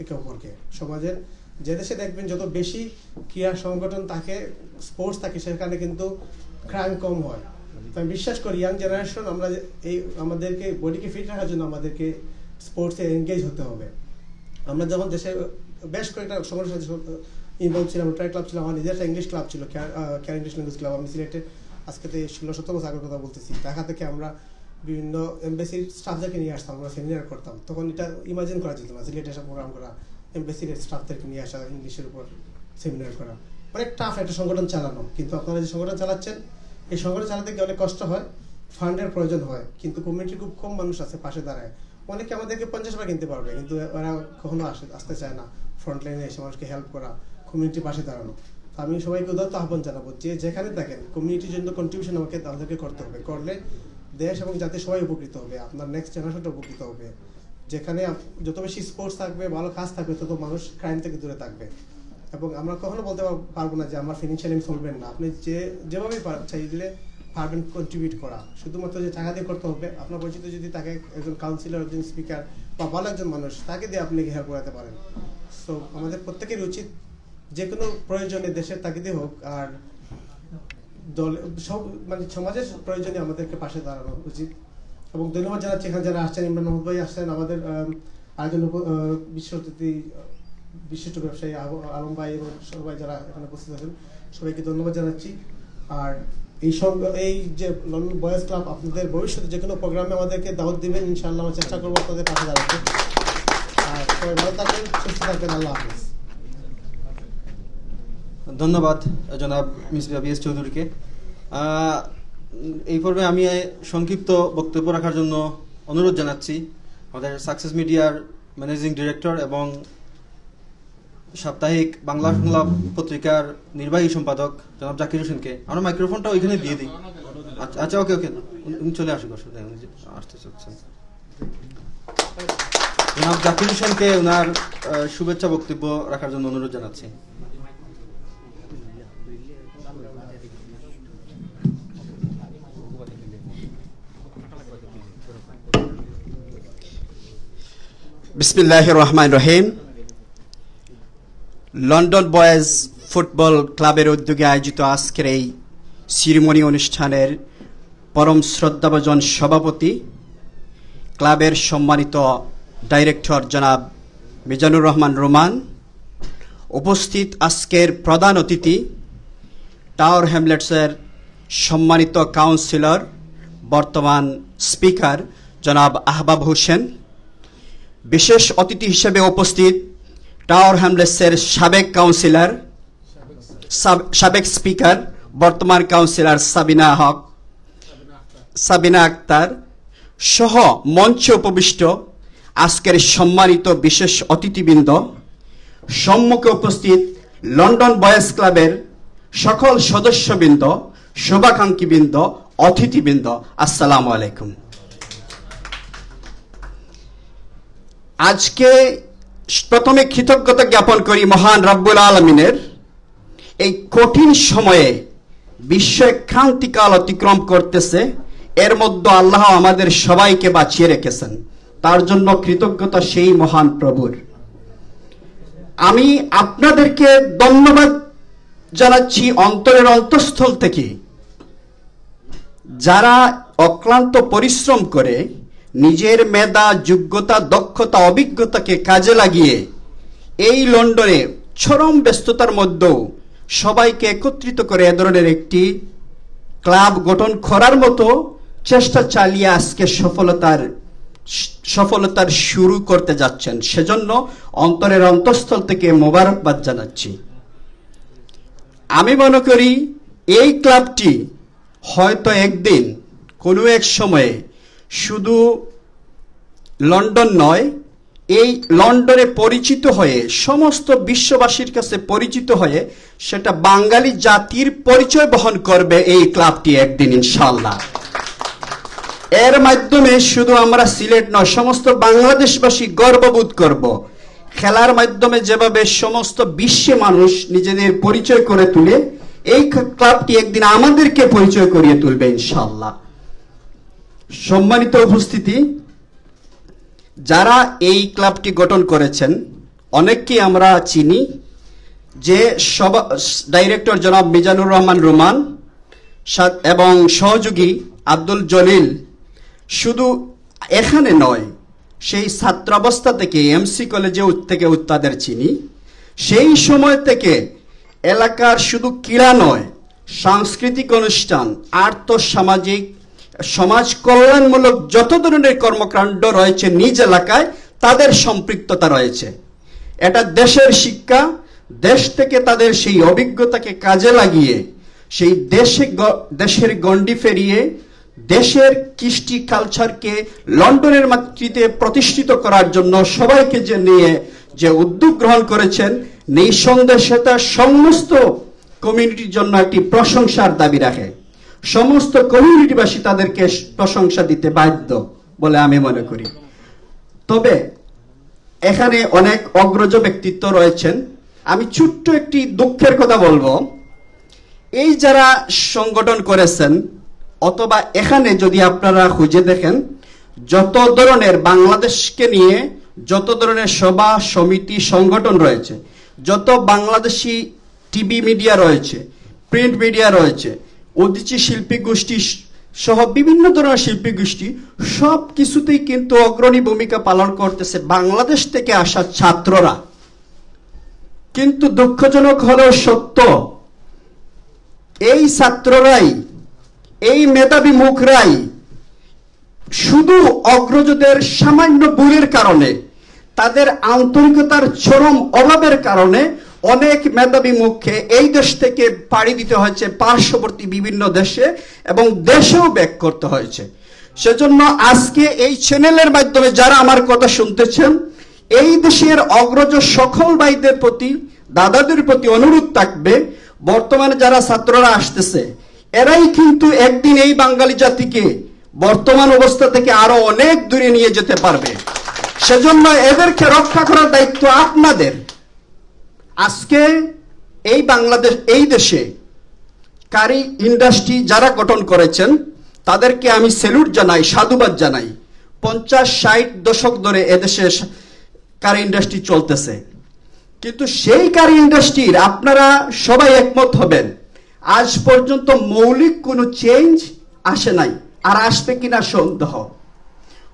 একে অপরকে। সমাজের যে দেশে দেখবেন যত বেশি ক্রীড়া সংগঠন থাকে, স্পোর্টস থাকে, সেখানে কিন্তু ক্রাইম কম হয়। তো আমি বিশ্বাস করি ইয়াং জেনারেশন, আমরা যে এই আমাদেরকে বডিকে ফিট রাখার জন্য আমাদেরকে স্পোর্টসে এনগেজ হতে হবে। আমরা যখন দেশে বেশ কয়েকটা সংগঠনের সাথে ইনভলভ ছিলাম, ট্রাই ক্লাব ছিলাম, আমার নিজের একটা ইংলিশ ক্লাব ছিল, কেয়ার, আহ, কেয়ার ইংলিশ ল্যাঙ্গুয়েজ ক্লাব। আমি সিলেটে আজকে তো এই ষোলো সতেরো বছর আগের কথা বলতেছি, ঢাকা থেকে আমরা বিভিন্ন এমবাসির স্টাফদেরকে নিয়ে আসতাম, আমরা সেমিনার করতাম। তখন এটা ইমাজিন করা যেত না, সিলেটে এসে প্রোগ্রাম করা, এমবাসির স্টাফদেরকে নিয়ে আসা, ইংলিশের উপর সেমিনার করা, অনেক টাফ একটা সংগঠন চালানো। কিন্তু আপনারা যে সংগঠন চালাচ্ছেন, এই সংগঠন চালাতে গিয়ে অনেক কষ্ট হয়, ফান্ডের প্রয়োজন হয়, কিন্তু কমিউনিটির খুব কম মানুষ আছে পাশে দাঁড়ায়। অনেকে আমাদেরকে পঞ্চাশ বার কিনতে পারবে, কিন্তু ওরা কখনো আসে, আসতে চায় না ফ্রন্ট লাইনে এসে মানুষকে হেল্প করা, কমিউনিটির পাশে দাঁড়ানো। তো আমি সবাইকে উদাত্ত আহ্বান জানাবো, যে যেখানে থাকেন, কমিউনিটির জন্য কন্ট্রিবিউশন আমাকে, আমাদেরকে করতে হবে। করলে দেশ এবং জাতি সবাই উপকৃত হবে, আপনার নেক্সট জেনারেশনটা উপকৃত হবে। যেখানে আপ-, যত বেশি স্পোর্টস থাকবে, ভালো কাজ থাকবে, তত মানুষ ক্রাইম থেকে দূরে থাকবে। এবং আমরা কখনো বলতে পার-, পারবো না যে আমার ফিনান্সিয়ালি আমি সলভেন্ট না। আপনি যে, যেভাবেই পার-, চাইলে পারবেন কন্ট্রিবিউট করা। শুধুমাত্র যে টাকা দিয়ে করতে হবে, আপনার পরিচিত যদি থাকে একজন কাউন্সিলর, একজন স্পিকার বা ভালো একজন মানুষ, তাকে দিয়ে আপনি হেল্প করাতে পারেন। সো আমাদের প্রত্যেকেরই উচিত যে কোনো প্রয়োজনে, দেশের তাগিদে হোক আর দল, সব, মানে, সমাজের প্রয়োজনে আমাদেরকে পাশে দাঁড়ানো উচিত। এবং ধন্যবাদ জানাচ্ছি এখানে যারা আসছেন, ইমরান মাহমুদ ভাই আসছেন, আমাদের, আম, আরেকজন উপ-, আহ, বিশেষ অতিথি, আহ, বিশিষ্ট ব্যবসায়ী আব-, আলম ভাই এবং সবাই যারা এখানে উপস্থিত আছেন, সবাইকে ধন্যবাদ জানাচ্ছি। আর এই সং-, এই যে লন্ডন বয়েজ ক্লাব আপনাদের ভবিষ্যতে যে কোনো প্রোগ্রামে আমাদেরকে দাওয়াত দিবেন, ইনশাআল্লাহ আমরা চেষ্টা করবো আপনাদের পাশে দাঁড়াতে। আর সবাই ভালো থাকবেন, সুস্থ থাকবেন, আল্লাহ হাফেজ। ধন্যবাদ জনাব মিস বাবি এস চৌধুরীকে। আহ, এই পর্বে আমি সংক্ষিপ্ত বক্তব্য রাখার জন্য অনুরোধ জানাচ্ছি আমাদের সাকসেস মিডিয়ার ম্যানেজিং ডিরেক্টর এবং সাপ্তাহিক বাংলা সংলাপ পত্রিকার নির্বাহী সম্পাদক জনাব জাকির হোসেনকে। আমরা মাইক্রোফোনটা ওইখানে দিয়ে দিই। আচ্ছা, আচ্ছা, ওকে, ওকে, উনি, উনি চলে আসুক, অসুবিধা নেই, উনি যে আসতে চাচ্ছেন। জনাব জাকির হোসেনকে ওনার, আহ, শুভেচ্ছা বক্তব্য রাখার জন্য অনুরোধ জানাচ্ছি। বিসমিল্লাহির রহমানির রহিম। লন্ডন বয়েজ ফুটবল ক্লাবের উদ্যোগে আয়োজিত আজকের এই সিরিমনি অনুষ্ঠানের পরম শ্রদ্ধাভাজন সভাপতি, ক্লাবের সম্মানিত ডাইরেক্টর জনাব মিজানুর রহমান রোমান, উপস্থিত আজকের প্রধান অতিথি, টাওয়ার হ্যামলেটসের সম্মানিত কাউন্সিলর, বর্তমান স্পিকার জনাব আহবাব হোসেন, বিশেষ অতিথি হিসেবে উপস্থিত টাওয়ার হ্যামলেটসের সাবেক কাউন্সিলর, সাব- সাবেক স্পিকার, বর্তমান কাউন্সিলর সাবিনা হক, সাবিনা আক্তার সহ মঞ্চে উপবিষ্ট আজকের সম্মানিত বিশেষ অতিথিবৃন্দ, সম্মুখে উপস্থিত লন্ডন বয়েজ ক্লাবের সকল সদস্যবৃন্দ, শুভাকাঙ্ক্ষীবৃন্দ, অতিথিবৃন্দ, আসসালামু আলাইকুম। আজকে প্রথমে কৃতজ্ঞতা জ্ঞাপন করি মহান রব্বুল আলমিনের। এই কঠিন সময়ে বিশ্ব এক ক্রান্তিকাল অতিক্রম করতেছে, এর মধ্যে আল্লাহ আমাদের সবাইকে বাঁচিয়ে রেখেছেন, তার জন্য কৃতজ্ঞতা সেই মহান প্রভুর। আমি আপনাদেরকে ধন্যবাদ জানাচ্ছি অন্তরের অন্তঃস্থল থেকে, যারা অক্লান্ত পরিশ্রম করে নিজের মেধা, যোগ্যতা, দক্ষতা, অভিজ্ঞতাকে কাজে লাগিয়ে এই লন্ডনে চরম ব্যস্ততার মধ্যেও সবাইকে একত্রিত করে এ ধরনের একটি ক্লাব গঠন করার মতো চেষ্টা চালিয়ে আজকে সফলতার সফলতার শুরু করতে যাচ্ছেন, সেজন্য অন্তরের অন্তঃস্থল থেকে মোবারকবাদ জানাচ্ছি। আমি মনে করি এই ক্লাবটি হয়তো একদিন কোনো এক সময়ে শুধু লন্ডন নয়, এই লন্ডনে পরিচিত হয়ে, সমস্ত বিশ্ববাসীর কাছে পরিচিত হয়ে, সেটা বাঙালি জাতির পরিচয় বহন করবে এই ক্লাবটি একদিন ইনশাআল্লাহ। এর মাধ্যমে শুধু আমরা সিলেট নয়, সমস্ত বাংলাদেশবাসী গর্ববোধ করব। খেলার মাধ্যমে যেভাবে সমস্ত বিশ্বে মানুষ নিজেদের পরিচয় করে তুলে, এই ক্লাবটি একদিন আমাদেরকে পরিচয় করিয়ে তুলবে ইনশাআল্লাহ। সম্মানিত উপস্থিতি, যারা এই ক্লাবটি গঠন করেছেন, অনেককেই আমরা চিনি, যে সভা- ডাইরেক্টর জনাব মিজানুর রহমান রুমান সা- এবং সহযোগী আব্দুল জলিল শুধু এখানে নয়, সেই ছাত্রাবস্থা থেকে, এমসি কলেজে উত- থেকে উত- তাদের চিনি। সেই সময় থেকে এলাকার শুধু ক্রীড়া নয়, সাংস্কৃতিক অনুষ্ঠান, আর্থ সামাজিক, সমাজ কল্যাণমূলক যত ধরনের কর্মকাণ্ড রয়েছে নিজ এলাকায়, তাদের সম্পৃক্ততা রয়েছে। এটা দেশের শিক্ষা, দেশ থেকে তাদের সেই অভিজ্ঞতাকে কাজে লাগিয়ে সেই দেশে গ- দেশের গণ্ডি ফিরিয়ে দেশের কৃষ্টি কালচারকে লন্ডনের মাটিতে প্রতিষ্ঠিত করার জন্য সবাইকে যে নিয়ে যে উদ্যোগ গ্রহণ করেছেন, নিঃসন্দেহে সেটা সমস্ত কমিউনিটির জন্য একটি প্রশংসার দাবি রাখে। সমস্ত কমিউনিটিবাসী তাদেরকে প্রশংসা দিতে বাধ্য বলে আমি মনে করি। তবে এখানে অনেক অগ্রজ ব্যক্তিত্ব রয়েছেন। আমি ছোট্ট একটি দুঃখের কথা বলবো, এই যারা সংগঠন করেছেন অথবা এখানে যদি আপনারা খুঁজে দেখেন, যত ধরনের বাংলাদেশকে নিয়ে যত ধরনের সভা সমিতি সংগঠন রয়েছে, যত বাংলাদেশি টিভি মিডিয়া রয়েছে, প্রিন্ট মিডিয়া রয়েছে, উদীচী শিল্পী গোষ্ঠী স- সহ বিভিন্ন ধরনের শিল্পী গোষ্ঠী, সব কিছুতেই কিন্তু অগ্রণী ভূমিকা পালন করতেছে বাংলাদেশ থেকে আসা ছাত্ররা। কিন্তু দুঃখজনক হলেও সত্য, এই ছাত্ররাই, এই মেধাবী মুখরাই শুধু অগ্রজদের সামান্য ভুলের কারণে, তাদের আন্তরিকতার চরম অভাবের কারণে অনেক মেধাবী মুখকে এই দেশ থেকে পাড়ি দিতে হয়েছে পার্শ্ববর্তী বিভিন্ন দেশে এবং দেশেও ব্যাক করতে হয়েছে। সেজন্য আজকে এই চ্যানেলের মাধ্যমে যারা আমার কথা শুনতেছেন, এই দেশের অগ্রজ সকল ভাইদের প্রতি, দাদাদের প্রতি অনুরোধ থাকবে, বর্তমানে যারা ছাত্ররা আসতেছে, এরাই কিন্তু একদিন এই বাঙালি জাতিকে বর্তমান অবস্থা থেকে আরো অনেক দূরে নিয়ে যেতে পারবে। সেজন্য এদেরকে রক্ষা করার দায়িত্ব আপনাদের। আজকে এই বাংলাদেশ, এই দেশে কারি ইন্ডাস্ট্রি যারা গঠন করেছেন, তাদেরকে আমি স্যালুট জানাই, সাধুবাদ জানাই। পঞ্চাশ ষাট দশক ধরে এদেশে সা- কারি ইন্ডাস্ট্রি চলতেছে, কিন্তু সেই কারি ইন্ডাস্ট্রির, আপনারা সবাই একমত হবেন, আজ পর্যন্ত মৌলিক কোনো চেঞ্জ আসে নাই, আর আসবে কিনা সন্দেহ।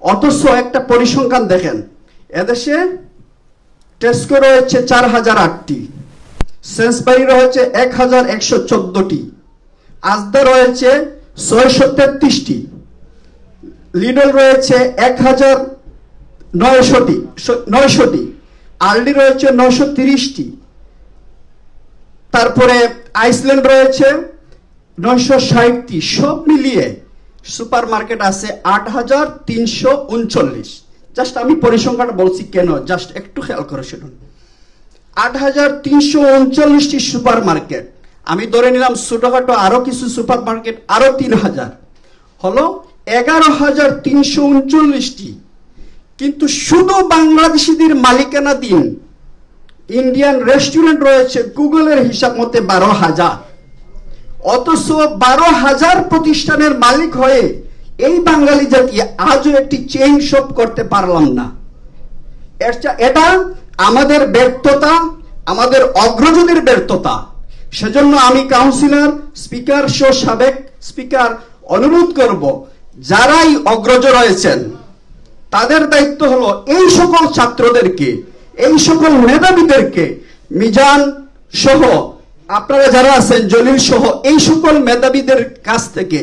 অথচ একটা পরিসংখ্যান দেখেন, এদেশে টেস্কো রয়েছে চার হাজার আটটি, সেন্সবারি রয়েছে এক হাজার একশো চোদ্দটি, আজদা রয়েছে ছয়শো তেত্রিশটি, লিডল রয়েছে এক হাজার নয়শোটি, স-, নয়শোটি, আলডি রয়েছে নয়শো তিরিশটি, তারপরে আইসল্যান্ড রয়েছে নয়শো ষাটটি, সব মিলিয়ে সুপার মার্কেট আছে আট হাজার তিনশো উনচল্লিশ। জাস্ট আমি পরিসংখ্যাটা বলছি কেন, জাস্ট একটু খেয়াল করে শুনুন। আট হাজার তিনশো উনচল্লিশটি সুপার মার্কেট, আমি ধরে নিলাম ছোটখাটো আরো কিছু সুপার মার্কেট, আরো তিন হাজার, হলো এগারো হাজার তিনশো উনচল্লিশটি। কিন্তু শুধু বাংলাদেশিদের মালিকানাধীন ইন্ডিয়ান রেস্টুরেন্ট রয়েছে গুগলের হিসাব মতে বারো হাজার। অথচ বারো হাজার প্রতিষ্ঠানের মালিক হয়ে এই বাঙালি জাতি আজও একটি চেইন শপ করতে পারলাম না। এর চা-, এটা আমাদের ব্যর্থতা, আমাদের অগ্রজদের ব্যর্থতা। সেজন্য আমি কাউন্সিলর, স্পিকার সহ সাবেক স্পিকার অনুরোধ করব, যারাই অগ্রজ রয়েছেন, তাদের দায়িত্ব হলো এই সকল ছাত্রদেরকে, এই সকল মেধাবীদেরকে, মিজান সহ আপনারা যারা আছেন, জলিল সহ এই সকল মেধাবীদের কাছ থেকে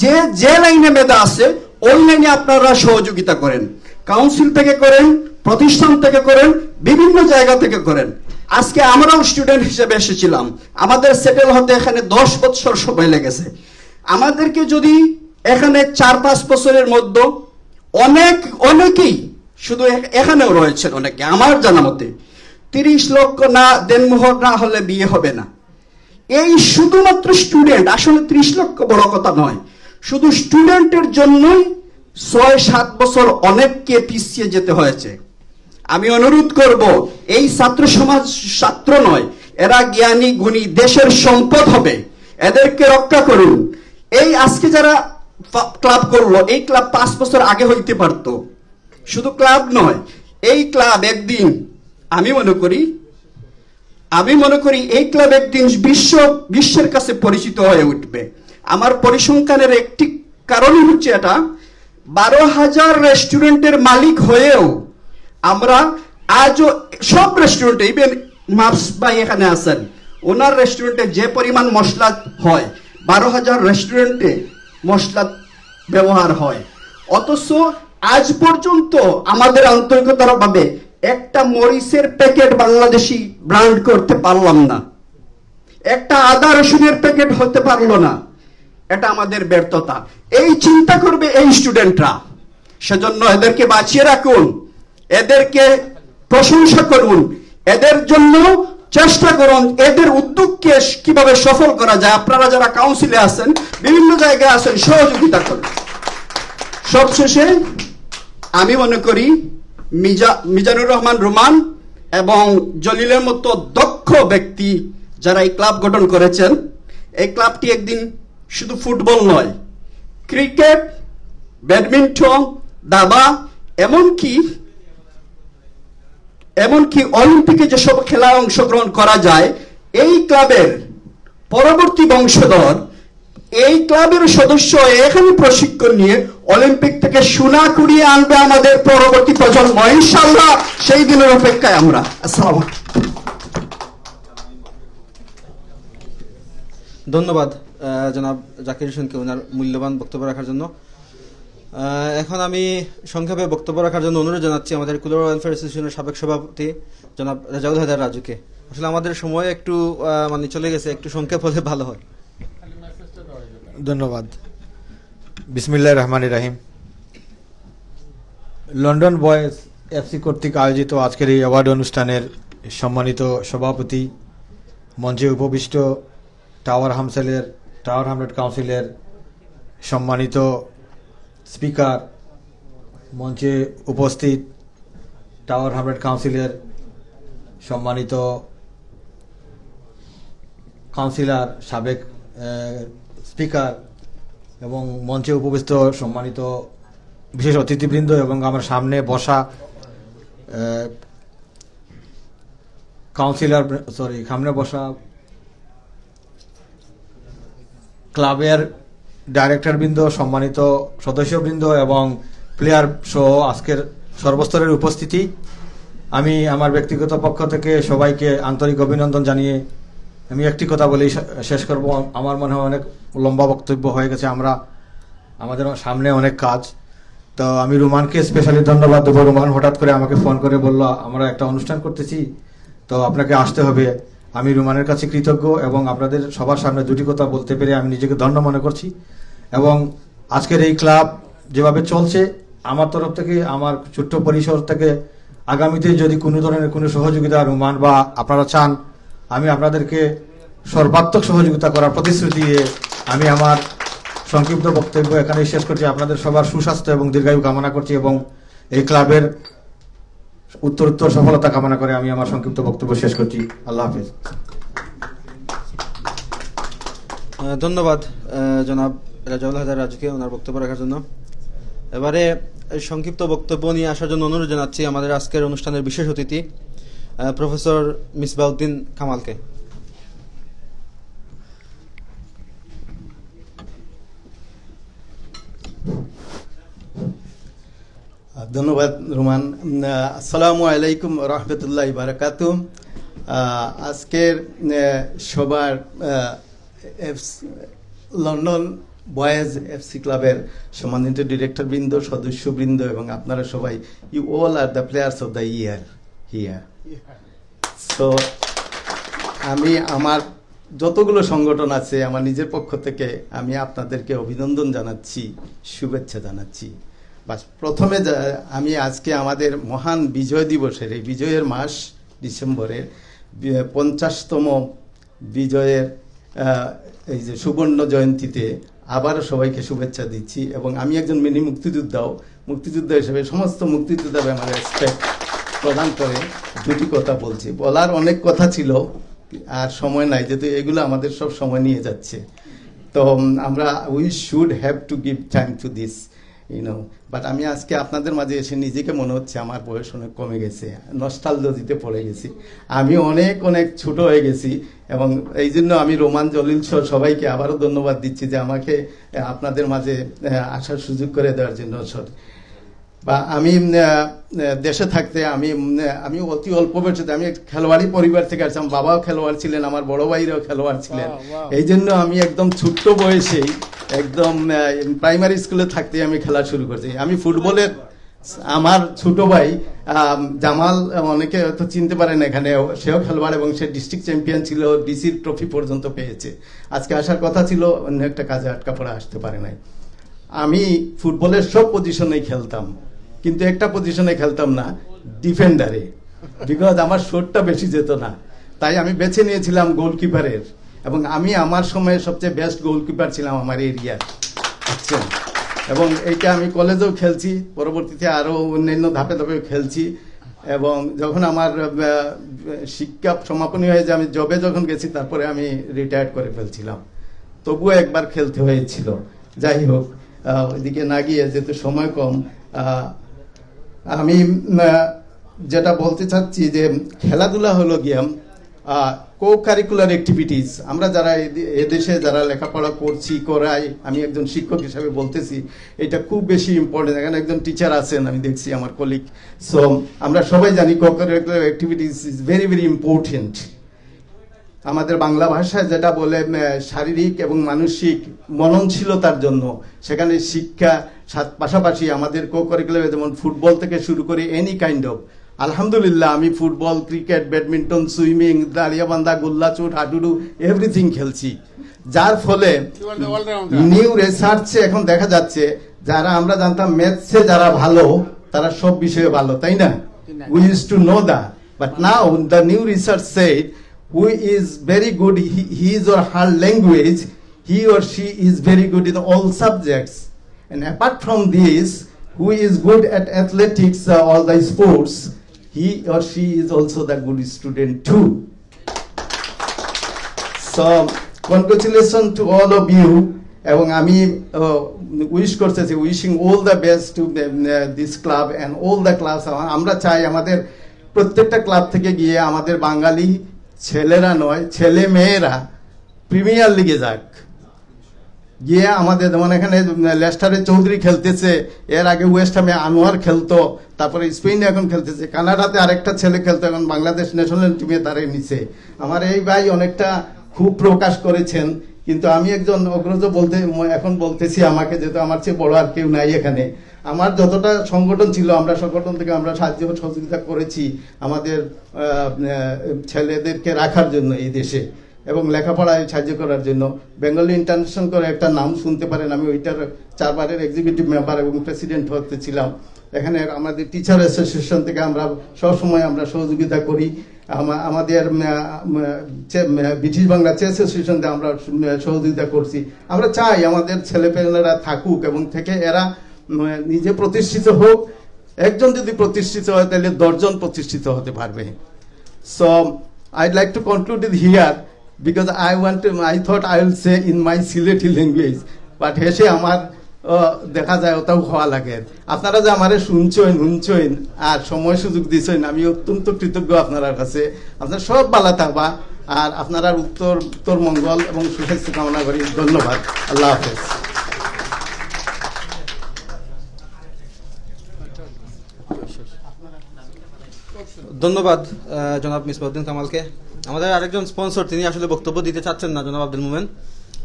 যে যে লাইনে মেধা আছে, ওই লাইনে আপনারা সহযোগিতা করেন, কাউন্সিল থেকে করেন, প্রতিষ্ঠান থেকে করেন, বিভিন্ন জায়গা থেকে করেন। আজকে আমরাও স্টুডেন্ট হিসেবে এসেছিলাম, আমাদের সেটেল হতে এখানে দশ বছর সময় লেগেছে। আমাদেরকে যদি এখানে চার পাঁচ বছরের মধ্যে অনেক, অনেকেই শুধু এখ-, এখানেও রয়েছেন অনেকে, আমার জানা মতে তিরিশ লক্ষ না, দেনমোহর না হলে বিয়ে হবে না। এই শুধুমাত্র স্টুডেন্ট, আসলে ত্রিশ লক্ষ বড় কথা নয়, শুধু স্টুডেন্টের জন্যই ছয় সাত বছর অনেককে পিছিয়ে যেতে হয়েছে। আমি অনুরোধ করব, এই ছাত্র সমাজ ছাত্র নয়, এরা জ্ঞানী গুণী, দেশের সম্পদ হবে, এদেরকে রক্ষা করুন। এই আজকে যারা পা-, ক্লাব করলো, এই ক্লাব পাঁচ বছর আগে হইতে পারতো। শুধু ক্লাব নয়, এই ক্লাব একদিন, আমি মনে করি, আমি মনে করি এই ক্লাব একদিন বিশ্ব, বিশ্বের কাছে পরিচিত হয়ে উঠবে। আমার পরিসংখ্যানের একটি কারণই হচ্ছে এটা, বারো হাজার রেস্টুরেন্টের মালিক হয়েও আমরা আজও সব রেস্টুরেন্টে, ইভেন মাপস ভাই এখানে আছেন, ওনার রেস্টুরেন্টে যে পরিমাণ মশলা হয়, বারো হাজার রেস্টুরেন্টে মশলা ব্যবহার হয়, অথচ আজ পর্যন্ত আমাদের আন্তরিকতার অভাবে একটা মরিচের প্যাকেট বাংলাদেশি ব্র্যান্ড করতে পারলাম না, একটা আদা রসুনের প্যাকেট হতে পারলো না। এটা আমাদের ব্যর্থতা। এই চিন্তা করবে এই স্টুডেন্টরা, সেজন্য এদেরকে বাঁচিয়ে রাখুন, এদেরকে প্রশংসা করুন, এদের জন্য চেষ্টা করুন, এদের উদ্যোগকে স-, কিভাবে সফল করা যায়। আপনারা যারা কাউন্সিলে আছেন, বিভিন্ন জায়গায় আছেন, সহযোগিতা করুন। সবশেষে আমি মনে করি মিজা-, মিজানুর রহমান রুমান এবং জলিলের মতো দক্ষ ব্যক্তি যারা এই ক্লাব গঠন করেছেন, এই ক্লাবটি একদিন শুধু ফুটবল নয়, ক্রিকেট, ব্যাডমিন্টন, দাবা, এমনকি, এমনকি অলিম্পিকে যেসব খেলায় অংশগ্রহণ করা যায়, এই ক্লাবের পরবর্তী বংশধর, এই ক্লাবের সদস্য হয়ে এখানে প্রশিক্ষণ নিয়ে অলিম্পিক থেকে সোনা কুড়িয়ে আনবে আমাদের পরবর্তী প্রজন্ম, ইনশাআল্লাহ। সেই দিনের অপেক্ষায় আমরা। আসসালামু আলাইকুম। ধন্যবাদ আহ, জনাব জাকির হোসেনকে ওনার মূল্যবান বক্তব্য রাখার জন্য। আহ, এখন আমি সংক্ষেপে বক্তব্য রাখার জন্য অনুরোধ জানাচ্ছি আমাদের কুলাউড়া ওয়েলফেয়ার অ্যাসোসিয়েশনের সাবেক সভাপতি জনাব রেজাউল হায়দার রাজুকে। আসলে আমাদের সময় একটু আহ, মানে চলে গেছে, একটু সংক্ষেপ হলে ভালো হয়। ধন্যবাদ। বিসমিল্লাহির রহমানির রহিম। লন্ডন বয়েজ এফসি কর্তৃক আয়োজিত আজকের এই অ্যাওয়ার্ড অনুষ্ঠানের সম্মানিত সভাপতি, মঞ্চে উপবিষ্ট টাওয়ার হামসেলের, টাওয়ার হামলেট কাউন্সিলের সম্মানিত স্পিকার, মঞ্চে উপস্থিত টাওয়ার হামলেট কাউন্সিলের সম্মানিত কাউন্সিলর, সাবেক আহ, স্পিকার এবং মঞ্চে উপবিষ্ট সম্মানিত বিশেষ অতিথিবৃন্দ এবং আমার সামনে বসা আহ, কাউন্সিলর, সরি, সামনে বসা ক্লাবের ডাইরেক্টরবৃন্দ, সম্মানিত সদস্যবৃন্দ এবং প্লেয়ার সহ আজকের সর্বস্তরের উপস্থিতি, আমি আমার ব্যক্তিগত পক্ষ থেকে সবাইকে আন্তরিক অভিনন্দন জানিয়ে আমি একটি কথা বলেই শে-, শেষ করব। আমার মনে হয় অনেক লম্বা বক্তব্য হয়ে গেছে, আমরা, আমাদের সামনে অনেক কাজ। তো আমি রুমানকে স্পেশালি ধন্যবাদ দেবো। রুমান হঠাৎ করে আমাকে ফোন করে বলল, "আমরা একটা অনুষ্ঠান করতেছি, তো আপনাকে আসতে হবে।" আমি রুমানের কাছে কৃতজ্ঞ এবং আপনাদের সবার সামনে দুটি কথা বলতে পেরে আমি নিজেকে ধন্য মনে করছি। এবং আজকের এই ক্লাব যেভাবে চলছে, আমার তরফ থেকে, আমার ছোট্ট পরিসর থেকে আগামীতে যদি কোনো ধরনের কোনো সহযোগিতা রুমান বা আপনারা চান, আমি আপনাদেরকে সর্বাত্মক সহযোগিতা করার প্রতিশ্রুতি দিয়ে আমি আমার সংক্ষিপ্ত বক্তব্য এখানেই শেষ করছি। আপনাদের সবার সুস্বাস্থ্য এবং দীর্ঘায়ু কামনা করছি এবং এই ক্লাবের উত্তরোত্তর সফলতা কামনা করে আমি আমার সংক্ষিপ্ত বক্তব্য শেষ করছি। আল্লাহ হাফেজ। আহ, ধন্যবাদ আহ, জনাব রাজাউল হায়দার রাজুকে ওনার বক্তব্য রাখার জন্য। এবারে এই সংক্ষিপ্ত বক্তব্য নিয়ে আসার জন্য অনুরোধ জানাচ্ছি আমাদের আজকের অনুষ্ঠানের বিশেষ অতিথি আহ, প্রফেসর মিসবাউদ্দিন কামালকে। ধন্যবাদ রুমান। উম, আহ, আসসালামু আলাইকুম রহমতুল্লাহ বারাকাতু। আহ, আজকের আহ, সভার আহ, এফসি, লন্ডন বয়েজ এফসি ক্লাবের সম্মানিত ডিরেক্টর বৃন্দ, সদস্যবৃন্দ এবং আপনারা সবাই, you all are the players of the year here. So আমি আমার যতগুলো সংগঠন আছে, আমার নিজের পক্ষ থেকে আমি আপনাদেরকে অভিনন্দন জানাচ্ছি, শুভেচ্ছা জানাচ্ছি। বাস, প্রথমে যা- আমি আজকে আমাদের মহান বিজয় দিবসের, এই বিজয়ের মাস ডিসেম্বরের বি- পঞ্চাশতম বিজয়ের আহ, এই যে সুবর্ণ জয়ন্তীতে আবারও সবাইকে শুভেচ্ছা দিচ্ছি। এবং আমি একজন মিনি মুক্তিযোদ্ধাও, মুক্তিযোদ্ধা হিসেবে সমস্ত মুক্তিযোদ্ধাকে আমার রেসপেক্ট প্রদান করে দুটি কথা বলছি। বলার অনেক কথা ছিল, আর সময় নাই, যেহেতু এগুলো আমাদের সব সময় নিয়ে যাচ্ছে। তো উম, আমরা, we should have to give time to this, you know, but আমি আজকে আপনাদের মাঝে এসে নিজেকে মনে হচ্ছে আমার বয়স অনেক কমে গেছে, নস্টালজিতে পড়ে গেছি। আমি অনেক অনেক ছোট হয়ে গেছি এবং এই জন্য আমি রোমান, জলিল সহ সবাইকে আবারও ধন্যবাদ দিচ্ছি যে আমাকে আহ, আপনাদের মাঝে আহ, আসার সুযোগ করে দেওয়ার জন্য। সর- বা আমি উম, আহ, আহ, দেশে থাকতে আমি উম, আহ, আমি অতি অল্প বয়সে, আমি এক খেলোয়াড়ি পরিবার থেকে আসছি। আমার বাবাও খেলোয়াড় ছিলেন, আমার বড় ভাইরাও খেলোয়াড় ছিলেন। এই জন্য আমি একদম ছোট্ট বয়সেই একদম প্রাইমারি স্কুলে থাকতেই আমি খেলা শুরু করছি। আমি ফুটবলের, আমার ছোট ভাই আম, জামাল, অনেকে হয়তো চিনতে পারেন এখানে, সেও খেলোয়াড় এবং সে ডিস্ট্রিক্ট চ্যাম্পিয়ন ছিল, ডিসির ট্রফি পর্যন্ত পেয়েছে। আজকে আসার কথা ছিল, অন্য একটা কাজে আটকা পড়ে আসতে পারে নাই। আমি ফুটবলের সব পজিশনেই খেলতাম, কিন্তু একটা পজিশনে খেলতাম না, ডিফেন্ডারে, বিকজ আমার শটটা বেশি যেত না। তাই আমি বেছে নিয়েছিলাম গোলকিপারের, এবং আমি আমার সময়ে সবচেয়ে বেস্ট গোলকিপার ছিলাম আমার এরিয়ার, বুঝছেন? এবং এইটা আমি কলেজেও খেলছি, পরবর্তীতে আরও অন্যান্য ধাপে ধাপে খেলছি। এবং যখন আমার আহ, শিক্ষা সমাপনী হয়ে যে আমি জবে যখন গেছি, তারপরে আমি রিটায়ার্ড করে ফেলছিলাম। তবুও একবার খেলতে হয়েছিল। যাই হোক, আহ, ওইদিকে না গিয়ে, যেহেতু সময় কম, আহ, আমি আহ, যেটা বলতে চাচ্ছি যে খেলাধুলা হলো গিয়ে কো কারিকুলার অ্যাক্টিভিটিস। আমরা যারা এদে- এদেশে যারা লেখাপড়া করছি, করাই, আমি একজন শিক্ষক হিসাবে বলতেছি, এটা খুব বেশি ইম্পর্টেন্ট। এখানে একজন টিচার আছেন, আমি দেখছি আমার কলিগ। সো আমরা সবাই জানি co-curricular activities is very very important। আমাদের বাংলা ভাষায় যেটা বলে, উম, শারীরিক এবং মানসিক মননশীলতার জন্য, সেখানে শিক্ষা সাথ-, পাশাপাশি আমাদের কো কারিকুলার, যেমন ফুটবল থেকে শুরু করে এনি কাইন্ড অফ, আলহামদুলিল্লাহ, আমি ফুটবল, ক্রিকেট, ব্যাডমিন্টন, সুইমিং, দাড়িয়াবান্ধা, গোল্লাচুট, হাডুডু, এভরিথিং খেলছি। যার ফলে নিউ রিসার্চে এখন দেখা যাচ্ছে, যারা আমরা জানতাম ম্যাথসে যারা ভালো, তারা সব বিষয়ে ভালো, তাই না? We used to know that, but now the new research said, who is very good, he, his or her language, he or she is very good in all subjects. And apart from this, who is good at athletics, uh, all the sports, he or she is also the good student too. So, congratulations to all of you. এবং আমি উইশ করতেছি, wishing all the best to this club and all the clubs. আমরা চাই আমাদের প্রত্যেকটা ক্লাব থেকে গিয়ে আমাদের বাঙালি ছেলেরা নয়, ছেলে মেয়েরা প্রিমিয়ার লিগে যাক, গিয়ে আমাদের, যেমন এখানে লেস্টারে চৌধুরী খেলতেছে, এর আগে ওয়েস্ট হ্যামে আনোয়ার খেলতো, তারপরে স্পেনে এখন খেলতেছে, কানাডাতে আরেকটা ছেলে খেলতো, এখন বাংলাদেশ ন্যাশনাল টিমে তারে নিছে। আমার এই ভাই অনেকটা ক্ষোভ প্রকাশ করেছেন, কিন্তু আমি একজন অগ্রজ বলতে, ম-, এখন বলতেছি আমাকে, যেহেতু আমার চেয়ে বড় আর কেউ নাই এখানে। আমার যতটা সংগঠন ছিল, আমরা সংগঠন থেকে আমরা সাহায্য সহযোগিতা করেছি আমাদের, আহ, আহ, ছেলেদেরকে রাখার জন্য এই দেশে এবং লেখাপড়ায় সাহায্য করার জন্য। বেঙ্গলি ইন্টারন্যাশনাল করে একটা নাম শুনতে পারেন, আমি ওইটার চারবারের এক্সিকিউটিভ মেম্বার এবং প্রেসিডেন্ট হতে ছিলাম। এখানে আমাদের টিচার অ্যাসোসিয়েশন থেকে আমরা সবসময় আমরা সহযোগিতা করি। আমা-, আমাদের, উম, আহ, উম, চে-, উম, ব্রিটিশ বাংলা চেস অ্যাসোসিয়েশন থেকে আমরা, উম, সহযোগিতা করছি। আমরা চাই আমাদের ছেলেপেলেরা থাকুক এবং থেকে এরা, উম, নিজে প্রতিষ্ঠিত হোক। একজন যদি প্রতিষ্ঠিত হয়, তাহলে দশজন প্রতিষ্ঠিত হতে পারবে। So, I'd like to conclude it here because I want to, I thought I will say in my Sylheti language, but হেষে আমার, আহ, দেখা যায় ওটাও হওয়া লাগে। আপনারা যে আমারে শুনছইন, শুনছইন আর সময় সুযোগ দিছইন, আমি অত্যন্ত কৃতজ্ঞ আপনারার কাছে। আপনারা সব ভালা থাকবা, আর আপনারার উত্তর, উত্তর মঙ্গল এবং সুস্বাস্থ্য কামনা করি। ধন্যবাদ, আল্লাহ হাফেজ। ধন্যবাদ, আহ, জনাব মিসবাউদ্দিন কামালকে। আমাদের আরেকজন স্পন্সর, তিনি আসলে বক্তব্য দিতে চাচ্ছেন না, জনাব আব্দুল মোমেন।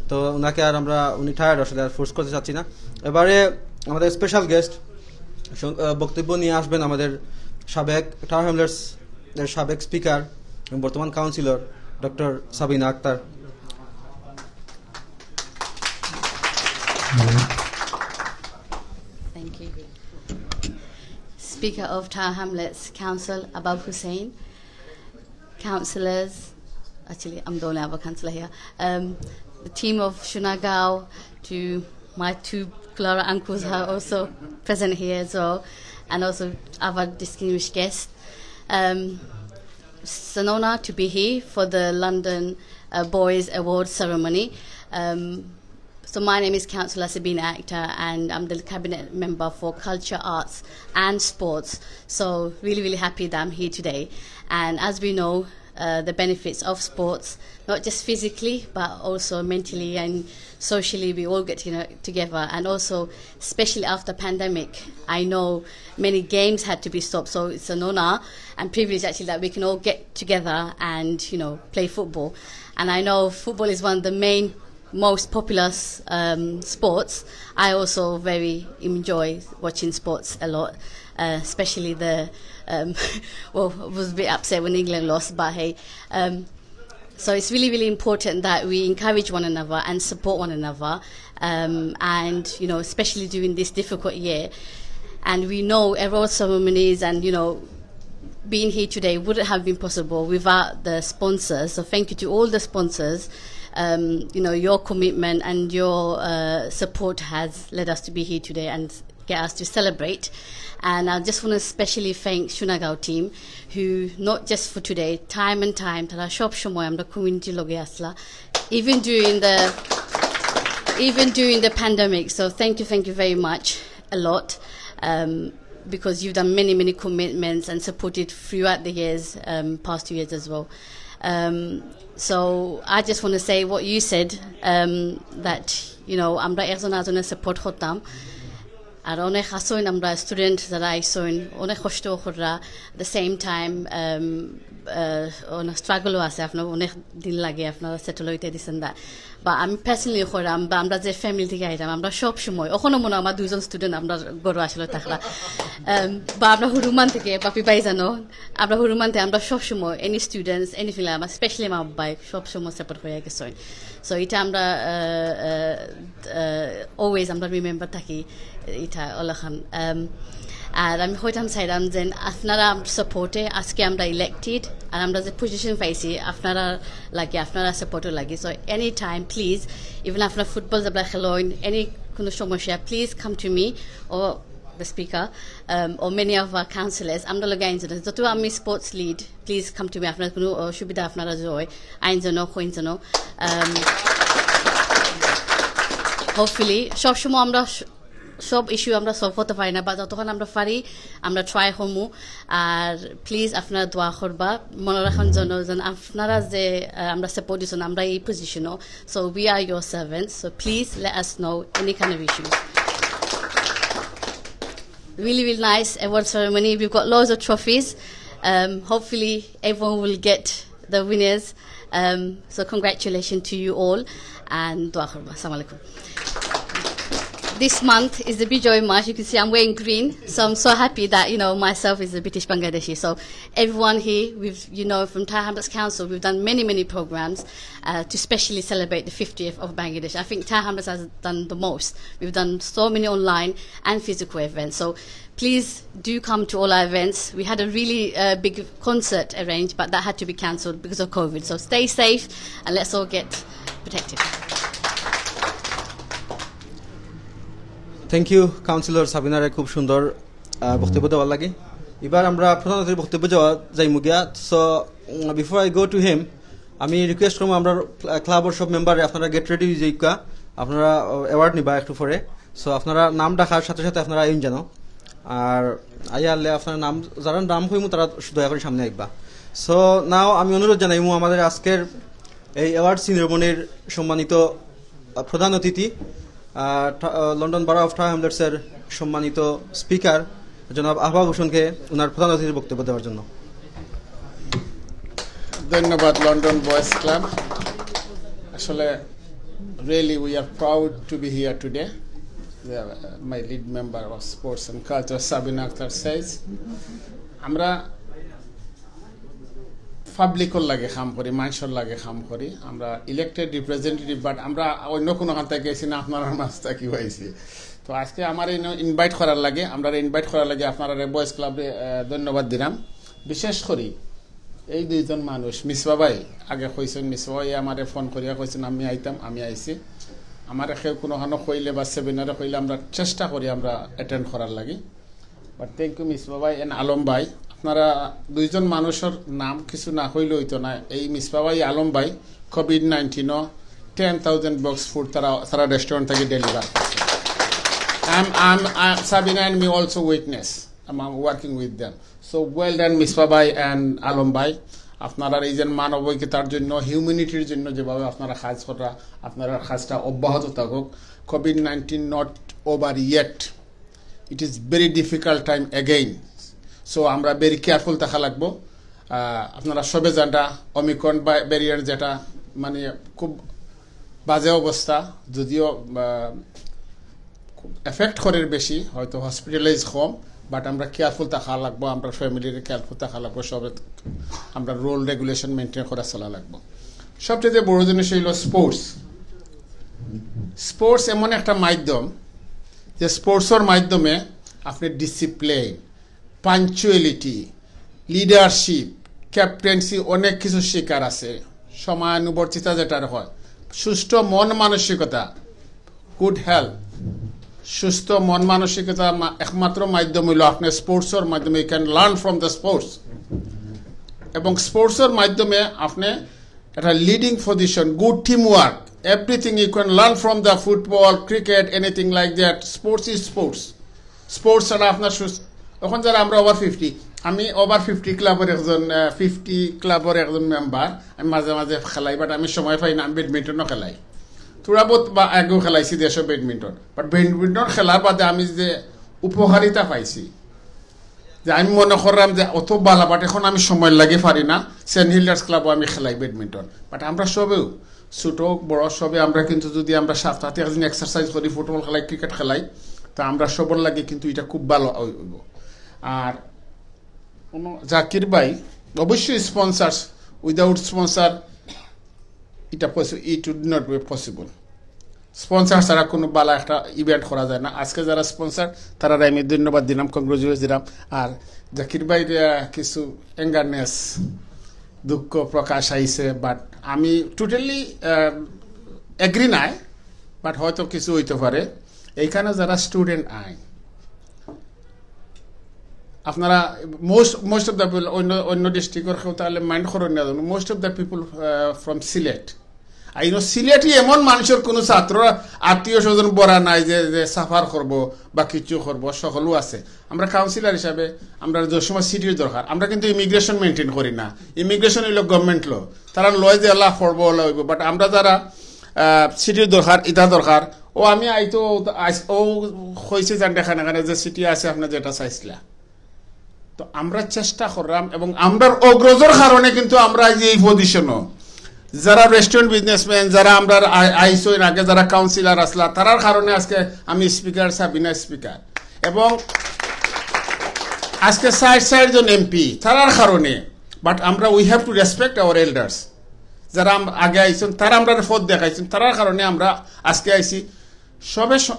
তো ওনাকে আর আমরা, উনি টায়ার্ড আসলে, আর ফোর্স করতে চাচ্ছি না। এবারে আমাদের স্পেশাল গেস্ট বক্তব্য নিয়ে আসবেন আমাদের সাবেক টাওয়ার হ্যামলেটস এর সাবেক স্পিকার এবং বর্তমান councillor doctor Sabina Akhtar. Thank you. Speaker of Tower Hamlets Council, Abab Hussain, councillors, actually, I'm the only other councillor here, um, the team of Shunagao, to my two Clara uncles are also present here as well, and also other distinguished guests. Um, it's an honour to be here for the London uh, Boys Award ceremony. Um, so my name is Councillor Sabina Akhter, and I'm the cabinet member for culture, arts, and sports. So really, really happy that I'm here today. And as we know, uh, the benefits of sports, not just physically but also mentally and socially, we all get to know together. And also, especially after pandemic, I know many games had to be stopped. So it's an honour and privilege actually that we can all get together and, you know, play football. And I know football is one of the main most popular um, sports. I also very enjoy watching sports a lot, uh, especially the um, well, I was a bit upset when England lost, but hey. Um, so it's really, really important that we encourage one another and support one another, um, and, you know, especially during this difficult year. And we know award ceremonies and, you know, being here today wouldn't have been possible without the sponsors. So thank you to all the sponsors. Um, you know, your commitment and your uh, support has led us to be here today and get us to celebrate. And I just want to specially thank Shunagao team, who not just for today, time and time, তারা সব সময় আমরা কমিউনিটির লগে আছলা, even during the even during the pandemic. So thank you, thank you very much, a lot, um, because you've done many, many commitments and supported throughout the years, um, past two years as well. Um, so I just want to say what you said, um, that, you know, আমরা একজন আরেকজনরে support করতাম, আর অনেক আছইন আমরা স্টুডেন্ট যারা আইছইন, অনেক কষ্ট কররা, at the same time, um, uh, অনেক স্ট্রাগলও আছে, আপনার অনেক দিন লাগে আপনারা সেটেল হইতে দিছেন দা। বা আমি পার্সোনালি কইরাম, বা আমরা যে ফ্যামিলি থেকে আইরাম, আমরা সব সময়, অখনো মনো আমার দুইজন স্টুডেন্ট আমরা ঘরো আসলে থাকরা। Um, বা আমরা হুরুমান থেকে, বাপি ভাই জানো, আমরা হুরুমান থেকে আমরা সব সময়, any students, anything, আমার স্পেশালি আমার বাবাই সব সময় সাপোর্ট হয়ে গেছে। সো এটা আমরা অলওয়েজ আমরা রিমেম্বার থাকি, এটা অলাখান। Um, আর আমি কইতাম চাইরাম যে আপনারা সাপোর্টে আজকে আমরা ইলেক্টেড, আর আমরা যে পজিশন পাইছি আপনারা লাগি, আপনারা সাপোর্টও লাগি। So any time please, even আপনারা ফুটবল যেগুলা খেলইন, এনি কোনো সমস্যা, please come to me or the speaker, um, or many of our councillors. আমরা লগে আইন যেন, যত আমি sports lead, please come to me. আপনার কোনো অসুবিধা আপনারা যে হয়, আইন যেন, কইন যেন। Um, hopefully সবসময় আমরা স- সব ইস্যু আমরা সলভ করতে পারি না, বা যতক্ষণ আমরা পারি আমরা ট্রাই করমু। আর প্লিজ আপনারা দোয়া করবা, মনে রাখুন যেন, যেন আপনারা যে আহ, আমরা সাপোর্ট দিচ্ছেন, আমরা এই পজিশনও। So we are your servants, so please let us know any kind of issues. Really, really nice award ceremony. We've got loads of trophies. Um, hopefully everyone will get the winners. Um, so congratulations to you all and দোয়া করবা। Assalamu alaikum. This month is the Bijoy Mash. You can see I'm wearing green, so I'm so happy that, you know, myself is a British Bangladeshi. So everyone here, we've, you know, from Tower Hamlets Council, we've done many, many programs uh, to specially celebrate the fiftieth of Bangladesh. I think Tower Hamlets has done the most. We've done so many online and physical events. So please do come to all our events. We had a really uh, big concert arranged, but that had to be cancelled because of COVID. So stay safe and let's all get protective. Thank you councillor সাবিনারে খুব সুন্দর আহ, বক্তব্য দেওয়ার লাগি। এবার আমরা প্রধান অতিথির বক্তব্য যাওয়া যাইমু গিয়া। So before I go to him, আমি রিকোয়েস্ট করবো আমরা ক্লাবর সব মেম্বারে আপনারা গেট রেডি হয়ে যাইকা, আপনারা অ্যাওয়ার্ড নিবা একটু পরে। সো আপনারা নাম ডাকার সাথে সাথে আপনারা আইন জানো, আর আইয়ারলে আপনারা নাম, যারা নাম কইমু তারা দয়া করে সামনে আইবা। সো নাও আমি অনুরোধ জানাইমু আমাদের আজকের এই অ্যাওয়ার্ড সিরিমনির সম্মানিত আহ, প্রধান অতিথি, আহ, টা- আহ, লন্ডন বারো অফ টাওয়ার হ্যামলেটসের সম্মানিত স্পিকার জনাব আহবাব হোসেনকে ওনার প্রধান অতিথির বক্তব্য দেওয়ার জন্য। ধন্যবাদ লন্ডন বয়েজ ক্লাব। আসলে really we are proud to be here today. The, uh, my lead member of sports and culture, Sabina Akhtar, says আমরা পাবলিকর লাগে কাম করি, মানুষর লাগে কাম করি। আমরা ইলেক্টেড রিপ্রেজেন্টেটিভ, বাট আমরা অন্য কোনো খান থেকে গেছি না, আপনারার মাঝ থাকি আইছি। তো আজকে আমার ইনভাইট করার লাগে, আমরা ইনভাইট করার লাগে আপনারা বয়েজ ক্লাবরে ধন্যবাদ দিলাম। বিশেষ করি এই দুইজন মানুষ, মিসবা ভাই আগে কইছেন, মিসবা ভাই আমারে ফোন করিয়া কইছেন আমি আইতাম, আমি আইছি। আমারে কেউ কোনো খানো কইলে বা সেমিনারে কইলে আমরা চেষ্টা করি আমরা অ্যাটেন্ড করার লাগি। বাট থ্যাংক ইউ মিসবা ভাই এন্ড আলম ভাই, আপনারা দুইজন মানুষর নাম কিছু না কইলে হইতো না। এই মিসবা ভাই, আলম ভাই কোভিড নাইনটিনও টেন থাউজেন্ড বক্স ফুড তারা তারা রেস্টুরেন্ট থেকে ডেলিভার করছে। I'm, I'm, I'm, Sabina and me also witness. I'm, I'm working with them. So well done Misba ভাই এন্ড আলম ভাই। আপনারা এই যে মানবিকতার জন্য, হিউম্যানিটির জন্য যেভাবে আপনারা কাজ করা, আপনারা কাজটা অব্যাহত থাকুক। COVID nineteen not over yet. It is very difficult time again. So আমরা ভেরি কেয়ারফুল থাকা লাগবো। আহ, আপনারা সবে জানরা ওমিক্রন ভ্যারিয়েন্ট যেটা মানে খুব বাজে অবস্থা, যদিও আহ, এফেক্ট করের বেশি, হয়তো হসপিটালাইজ কম, বাট আমরা কেয়ারফুল থাকা লাগবো, আমরা ফ্যামিলির কেয়ারফুল থাকা লাগবো, সবে আমরা রুল রেগুলেশন মেনটেন করা চলা লাগবো। সবচেয়ে বড় জিনিস হইল স্পোর্টস। স্পোর্টস এমন একটা মাধ্যম যে স্পোর্টসের মাধ্যমে আপনি ডিসিপ্লিন, পাঞ্চুয়ালিটি, লিডারশিপ, ক্যাপ্টেন্সি অনেক কিছু শিকার আছে। সময়ানুবর্তিতা যেটার হয়, সুষ্ঠু মন মানসিকতা, গুড হেলথ, সুস্থ মন মানসিকতা মা- একমাত্র মাধ্যম হইল আপনি স্পোর্টসের মাধ্যমে, you can learn from the sports। এবং স্পোর্টসের মাধ্যমে আপনি একটা leading position, good team work, everything you can learn from the football, cricket, anything like that. Sports is sports. Sports ছাড়া আপনার সুস্থ। এখন যারা আমরা ওভার ফিফটি, আমি ওভার ফিফটি ক্লাবের একজন, ফিফটি ক্লাবের একজন মেম্বার। আমি মাঝে মাঝে খেলাই, বাট আমি সময় পাই না, আমি ব্যাডমিন্টনও খেলাই। থোড়া বহুত বা আগেও খেলাইছি দেশো ব্যাডমিন্টন, বাট ব্যাডমিন্টন খেলার বাদে আমি যে উপকারিতা পাইছি, যে আমি মনে করলাম যে অত বালা, বাট এখন আমি সময় লাগে পারি না। সেন্ট হিলডার্স ক্লাবও আমি খেলাই ব্যাডমিন্টন, বাট আমরা সবেও ছোট হোক বড় সবে আমরা কিন্তু যদি আমরা সপ্তাহে একদিন এক্সারসাইজ করি, ফুটবল খেলাই, ক্রিকেট খেলাই, তা আমরা সবার লাগে কিন্তু এটা খুব ভালো অই- অইব। আর কোনো জাকির ভাই অবশ্যই স্পন্সার্স, উইদাউট স্পন্সার এটা পসি- it would not be possible। Sponsor ছাড়া কোনো ভালো একটা ইভেন্ট করা যায় না। আজকে যারা স্পন্সার তারা আমি ধন্যবাদ দিলাম, কংগ্রেচুলেট দিলাম। আর জাকির ভাইর আহ, কিছু অ্যাঙ্গারনেস, দুঃখ প্রকাশ আইছে, বাট আমি টোটালি এগ্রি নাই, বাট হয়তো কিছু হইতে পারে। এইখানে যারা স্টুডেন্ট আইন, আপনারা most most of the people, অন্য অন্য ডিস্ট্রিক্টর কেউ তাহলে মাইন্ড করেন না, most of the people from Sylhet. আর ইনো সিলেটি এমন মানুষের কোনো ছাত্র আত্মীয় স্বজন বড়া নাই যে যে সাফার করব বা কিছু করব, সকলও আছে। আমরা কাউন্সিলর হিসাবে আমরা যে সময় সিটির দরকার, আমরা কিন্তু ইমিগ্রেশন মেনটেন করি না। ইমিগ্রেশন হইল গভর্নমেন্ট ল, তারা লয় যে আল্লাহ পড়বো আল্লাহ হইব, বাট আমরা যারা সিটির দরকার, ইটা দরকার, ও আমি আইতো আইস- ও কইছে জানতে খানে খানে যে সিটি আছে আপনার যেটা চাইছিলা। তো আমরা চেষ্টা করলাম এবং আমরার অগ্রজর কারণে কিন্তু আমরা আজ এই পজিশনও। যারা রেস্টুরেন্ট বিজনেসম্যান, যারা আমরা আইসইন আগে, যারা কাউন্সিলর আসলা, তারার কারণে আজকে আমি স্পিকার, সাবিনা স্পিকার, এবং আজকে চার চারজন এমপি, তারার কারণে। বাট আমরা, we have to respect our elders। যারা আম- আগে আইসইন, তারা আমরা পথ দেখাইছেন, তারার কারণে আমরা আজকে আইছি। সবে স-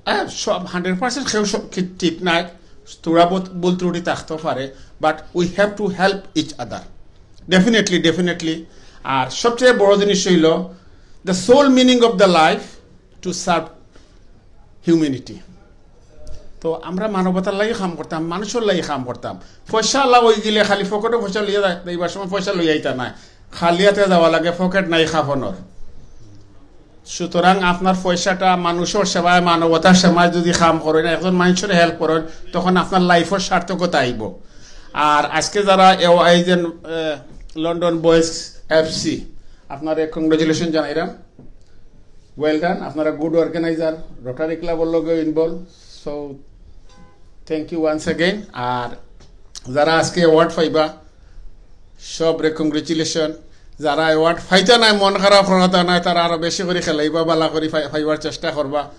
হ্যাঁ, সব হান্ড্রেড পার্সেন্ট কেউ সব কি ঠিক নাই, থোড়া বহুত ভুল ত্রুটি থাকতেও পারে, but we have to help each other, definitely, definitely। আর সবচেয়ে বড় জিনিস হইল, the sole meaning of the life to serve humanity। তো আমরা মানবতার লাগি কাম করতাম, মানুষের লাগি কাম করতাম। পয়সা আলা হয়ে গেলে খালি পকেটে পয়সা লইয়া যাইবার সময় পয়সা লইয়া আইতা নাই, খালি হাতে যাওয়া লাগে, পকেট নাই কাফনর। সুতরাং আপনার পয়সাটা মানুষের সেবায়, মানবতার সেবায় যদি কাম করেন, একজন মানুষের হেল্প করেন, তখন আপনার লাইফের সার্থকতা আইব। আর আজকে যারা এ- এই যে লন্ডন বয়েজ এফসি, আপনারে কংগ্রেচুলেশন জানাইলাম। Well done. আপনারা গুড অর্গানাইজার, রোটারি ক্লাবর লগে involve. So thank you once again. আর যারা আজকে অ্যাওয়ার্ড পাইবা, সবরে কংগ্রেচুলেশন। যারা অ্যাওয়ার্ড পাইতা নাই, মন খারাপ করাতা নাই, তারা আরো বেশি করে খেলাইবা, বালা করে পাই- পাইবার চেষ্টা করবা।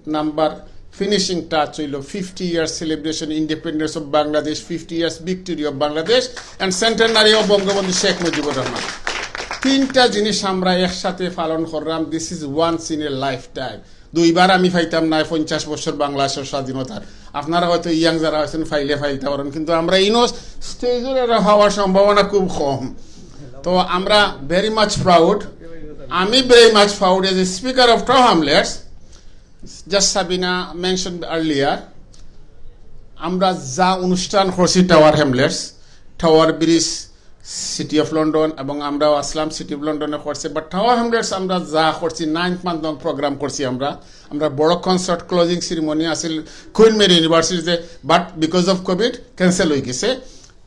নাম্বার ফিনিশিং টাচ হইল fifty years celebration independence of Bangladesh, fifty years victory of Bangladesh, and centenary of Bangabandhu Sheikh Mujibur Rahman. তিনটা জিনিস আমরা একসাথে পালন করলাম। This is once in a lifetime। দুইবার আমি পাইতাম না পঞ্চাশ বছর বাংলাদেশের স্বাধীনতার। আপনারা হয়তো ইয়াং যারা আছেন, পাইলে পাইতা পারেন, কিন্তু আমরা ইনো স্টেজের এরা হওয়ার সম্ভাবনা খুব কম। তো আমরা ভেরি মাচ প্রাউড। আমি very much proud as a speaker of Tower Hamlets. Just Sabina mentioned earlier, আমরা যা অনুষ্ঠান করছি Tower Hamlets, Tower Bridge, City of London, এবং আমরাও আসলাম সিটি অফ লন্ডনে করছে, বাট টাওয়ার হ্যামলেটস আমরা যা করছি, নাইন্থ মান্থ প্রোগ্রাম করছি আমরা। আমরা বড় কনসার্ট, ক্লোজিং সেরিমনি আছিল কুইন মেরি ইউনিভার্সিটিতে, but because of Covid cancel হয়ে গেছে।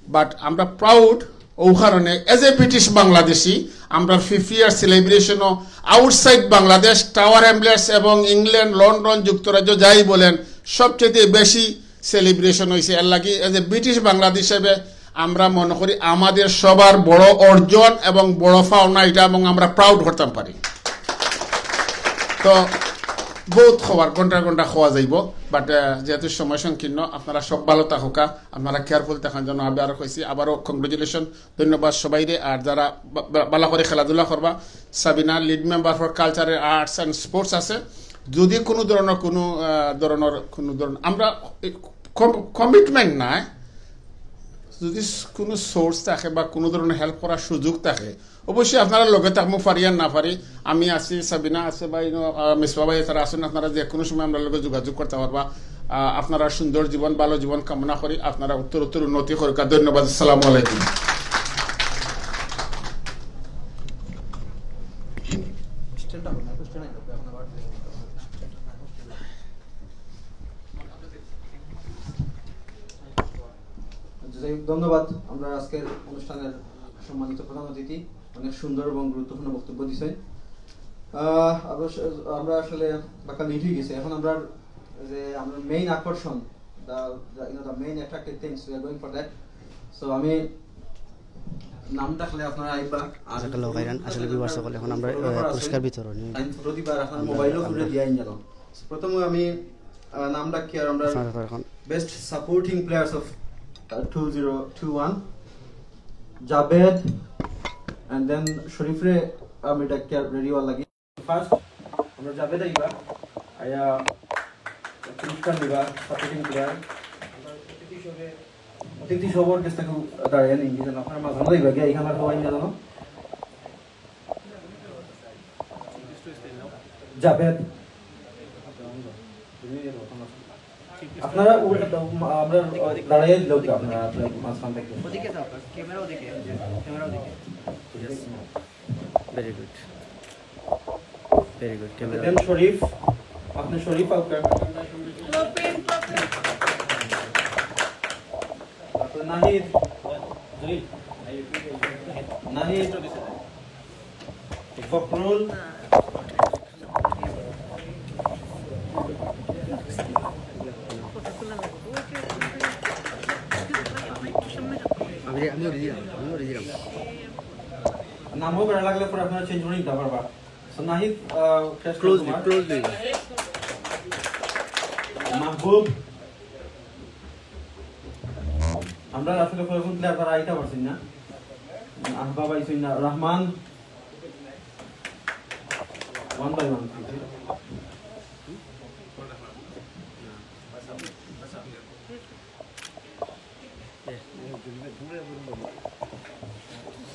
বাট আমরা প্রাউড ও কারণে, এজ এ ব্রিটিশ বাংলাদেশি, আমরা ফিফটি ইয়ার সেলিব্রেশনও আউটসাইড বাংলাদেশ, টাওয়ার হ্যামলেটস এবং ইংল্যান্ড, লন্ডন, যুক্তরাজ্য যাই বলেন, সবচেয়ে বেশি সেলিব্রেশন হয়েছে। এর লাগি এজ এ ব্রিটিশ বাংলাদেশ হিসেবে আমরা মনে করি আমাদের সবার বড় অর্জন এবং বড় পাওনা এটা, এবং আমরা প্রাউড করতাম পারি। তো বহুত খবর, ঘন্টা ঘন্টা খোয়া যাইব, বাট যেহেতু সময় সংকীর্ণ, আপনারা সব ভালো থাকুকা, আপনারা কেয়ারফুল থাকার জন্য আমি আরো কইছি, আবারও কংগ্রেচুলেশন, ধন্যবাদ সবাইরে। আর যারা বা- বা- ভালো করে খেলাধুলা করবা, সাবিনা লিড মেম্বার ফর কালচারের আর্টস অ্যান্ড স্পোর্টস আছে, যদি কোনো ধরনের কোনো আহ, ধরনের কোনো ধরনের আমরা কমিটমেন্ট নাই, যদি স- কোনো সোর্স থাকে বা কোনো ধরনের হেল্প করার সুযোগ থাকে, অবশ্যই আপনারা লগে থাকমু, পারি আর না পারি। আমি আছি, সাবিনা আছে, ভাই, আহ, মিসবা ভাই, তারা আছেন, আপনারা যে কোনো সময় আমরা লগে যোগাযোগ করতে পারবা। আহ, আপনারা সুন্দর জীবন, ভালো জীবন কামনা করি, আপনারা উত্তর উত্তর উন্নতি করুকা। ধন্যবাদ, আসসালামু আলাইকুম। যাই হোক, ধন্যবাদ। আমরা আজকের অনুষ্ঠানের সম্মানিত প্রধান অতিথি, অনেক সুন্দর এবং গুরুত্বপূর্ণ বক্তব্য দিচ্ছেন। আহ, অবশ্য আমরা আসলে বাক্কা লেট হয়ে গেছে। এখন আমরা যে আমরা মেইন আকর্ষণ, the, the, you know, the main attractive things, we are going for that. So আমি নাম ডাকলে আপনারা আইবা। আর জাজাকাল্লাহু খাইরান। আসলে ভিউয়ার্স সকল, এখন আমরা, আহ, পুরস্কার বিতরণী টাইম ছোট দিবা, আর আপনার মোবাইলও ঘুরে দিয়া আইন যেন। প্রথমে আমি, আহ, নাম ডাকি আর আমরা আপনারা এখন best supporting players of, uh, two zero two one, Javed, and then শরীফরে আমি ডাকি আর রেডি হওয়ার লাগি। ফার্স্ট আমরা জাবেদ আইবা, আইয়া পুরস্কার দিবা, সাপোর্টিং প্লেয়ার। অতিথি সবর কাছ থেকে দাঁড়িয়ে নিন, যেন আপনারা মাঝখানে যাইবা গিয়া, এখানে আর সবাই নিয়ে জানো। জাবেদ, আপনারা উ-, আমরা দাঁড়িয়ে দিলেও কি আপনারা, আপনারা মাঝখান থেকে? ওদিকে যাও, ক্যামেরা ওদিকে, ক্যামেরা ওদিকে। Very good, very good. Camera. Then Sharif, আপনি শরীফ আউকার। তারপরে নাহিদ, নাহিদ, ফখরুল। আমি, আমি ওরে দিলাম, আমি ওরে দিলাম। নামও বেড়া লাগলে পরে আপনারা চেঞ্জ করে নিতে পারবা। So, নাহিদ, আহ, ক্যাশ ক্লোজলি, তোমার। ক্লোজলি। মাহবুব। আমরা আসলে কয়েকজন প্লেয়ার তারা আইতে পারছি না। আহবাব আইছইন না। Rahman. One by one, please.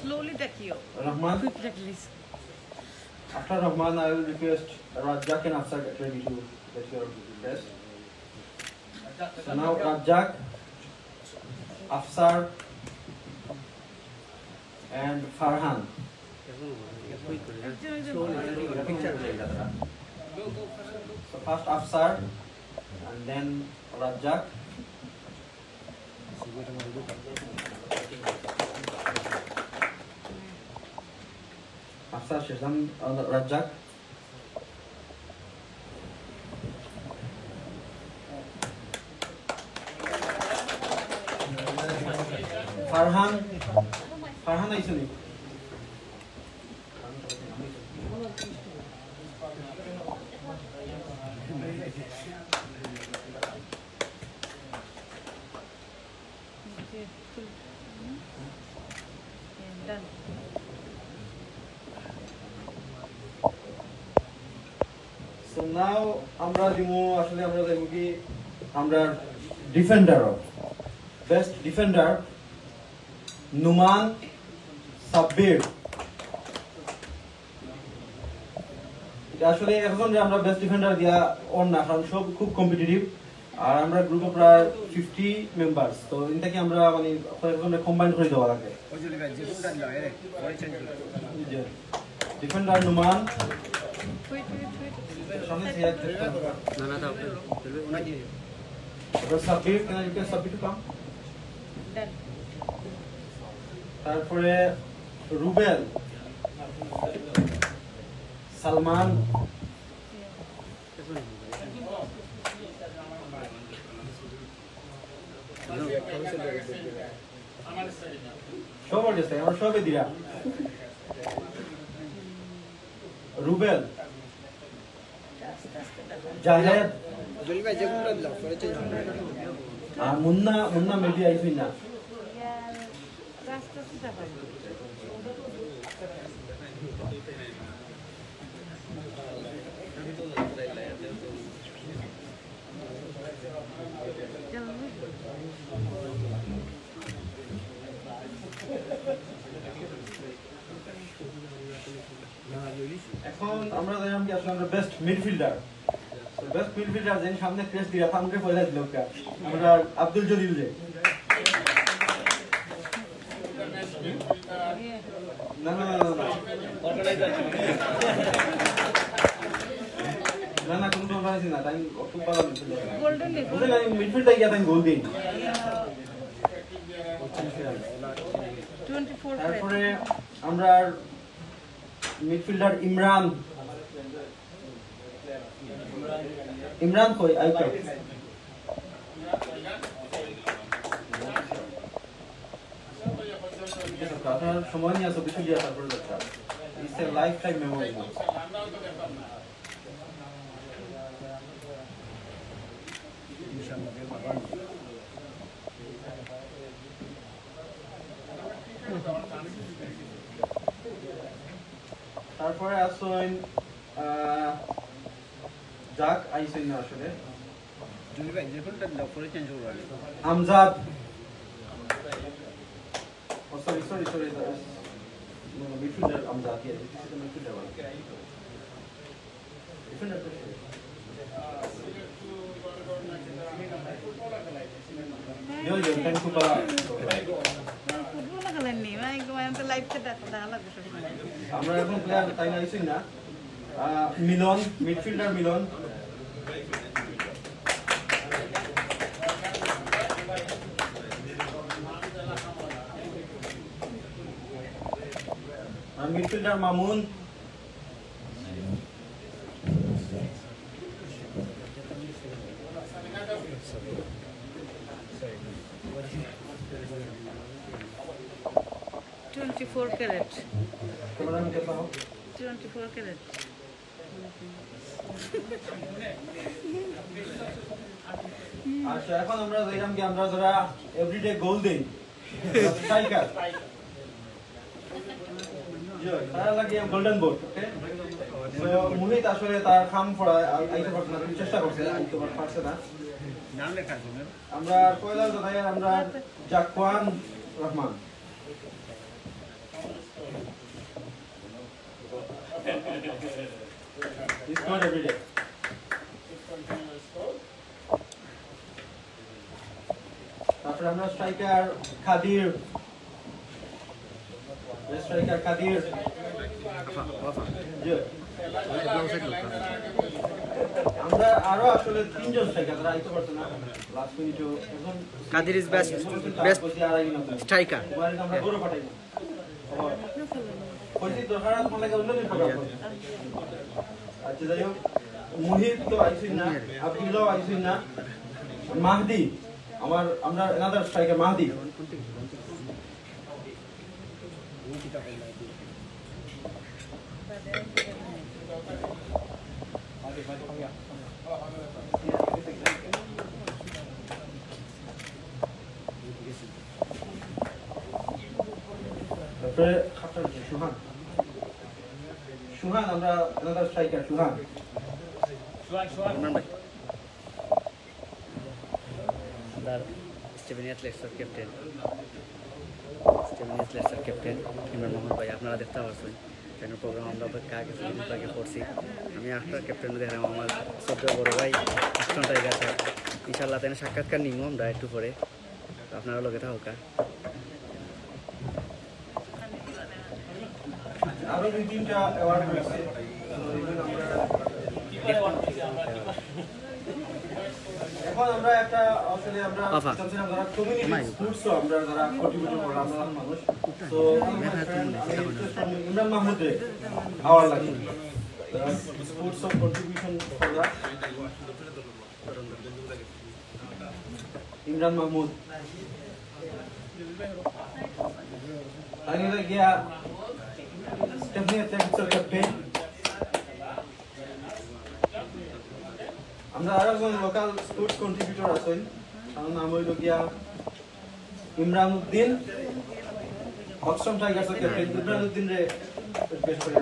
Slowly ডাকিও। রহমান। Quick ডাকলিস। After Rahman, I will request Razzaq and Afsar get ready to get your best. So now Razzaq, Afsar, and Farhan. So first Afsar, and then Razzaq. Afsar, Shazam, uh, Razzaq. Farhan, ফারহান আইছো নি? Done. So now আমরা দিমু, আসলে আমরা যাইমু কি, আমরা defender, best defender Numan, সাব্বির। এটা আসলে একজনরে আমরা বেস্ট ডিফেন্ডার দিয়া অর না, কারণ সব খুব কম্পিটিটিভ। আর আমরা গ্রুপে প্রায় ফিফটি মেম্বার্স, তো ইনতা কি আমরা মানে কয়েকজনরে কম্বাইন করি দেওয়া লাগে। জি। ডিফেন্ডার নুমান। Wait, wait, wait. সামনে থেকে এক না, না, দাও। তারপর Sabbir, can I request Sabbir to come? Done. তারপরে রুবেল, সালমান। সব অর্ডার চাই, আমরা সবে দিলাম। রুবেল, জাহেদ, আর মুন্না, মুন্না মেবি আইছইন না। এখন আমরা জানলাম কি আসলে আমরা বেস্ট মিডফিল্ডার। তো বেস্ট মিডফিল্ডার যেন সামনে ক্রেস দিয়া থামকে পয়লা দিল কা। আমরা আব্দুল জলিল যে। না, না, না, না, না। না, না, কোনো প্রবলেম আছে না। তাই খুব ভালো মিডফিল্ডার। Golden league. বুঝলে, আমি মিডফিল্ডে গিয়া তাই গোল দিই। Twenty four তারপরে আমরা মিডফিল্ডার ইমরান। ইমরান কই? আইকো। আপনার সময় নিয়ে আসো, কিছু দিয়ে তারপরে দরকার। It's a lifetime memory. তারপরে আছইন, আহ, যাক, আইছইন না আসলে। জুলি ভাই, যে কোনটা দিলাও, পরে চেঞ্জ করবো আমি। Amjad. Oh, sorry, sorry, sorry, that was, no, no, midfielder Amjad, yeah, this is the midfielder one. Midfielder তো সে। Yo, yo, thank you, Bala. Football খেলেননি, ভাই, একদম আমি তো লাইভ সেট দেখা লাগবে সবসময়। আমরা এখন প্লেয়ার তাই না, আইছইন না। আহ, মিলন, মিডফিল্ডার মিলন। আর midfielder Mamun. Twenty four carat. Cameraman कैसा हो? Twenty four carat. আচ্ছা, এখন আমরা যাইলাম কি, আমরা যারা এভরিডে গোল দেই, স্ট্রাইকার, তারা লাগে গোল্ডেন বুট, ওকে? তো মোহিত আসলে তার কাম পড়ায় আ-, আইতে পারছে না, চেষ্টা করছে, আইতে পার-, পারছে না। আমরা পয়লা জানাই আমরা জাকুয়ান Rahman. He scored every day. তারপরে আমরা স্ট্রাইকার কাদির, স্ট্রাইকার কাদির। জি। আমরা আরো আসলে তিনজন স্ট্রাইকার, তারা আইতে পারছে না লাস্ট মিনিটে। এখন Kadir is best, best striker. ওখানে আমরা গৌরব পাঠাইবো। কইছি দরকার আছে, তোমার লাগে অন্য দিন প্রোগ্রাম করবো। আচ্ছা, যাই হোক, মুহিত তো আইছই না, আব্দুল্লাহ আইছই না, মাহদি, আমার, আমরা another স্ট্রাইকার মাহদি। তারপরে সুহান, সুহান, আমরা another স্ট্রাইকার সুহান। সুহান, সুহান। ইমরান ভাই। আমরা স্টিভেন অ্যাথলেটসর ক্যাপ্টেন, স্টিভেন অ্যাথলেটসর ক্যাপ্টেন ইমরান মোহাম্মদ ভাই, আপনারা দেখতে পারছেন। ট্রেনের প্রোগ্রাম আমরা অপেক্ষা আগে, অনেক আগে করছি। আমি আফটার ক্যাপ্টেন দেখলাম আমার সদ্য বড় ভাই অ্যাকশন টাইগার স্যার। ইনশাআল্লাহ, তাই সাক্ষাৎকার নিব আমরা একটু পরে। তো আপনারা লগে থাকুকা। আরো দুই তিনটা অ্যাওয়ার্ড রয়েছে। এখন আমরা একটা, আসলে আমরা বাবা। চাচ্ছিলাম যারা কমিউনিটি স্পোর্টস, আমরা যারা কন্ট্রিবিউশন করি, আমরা মানুষ। তো আমি রিকোয়েস্ট করবো ইমরান মাহমুদ রে অ্যাওয়ার্ড লাগে। স্পোর্টস অফ কন্ট্রিবিউশন করা। ইমরান মাহমুদ। তাইলে গিয়া স্টেফনি আক্তার ক্যাপ্টেন। আমরা আরো একজন লোকাল স্পোর্টস কন্ট্রিবিউটর আছেন, তার নাম হইল গিয়া ইমরান উদ্দিন, অক্সফোর্ড টাইগার্সর ক্যাপ্টেন। ইমরান উদ্দিন রে রিকোয়েস্ট করে।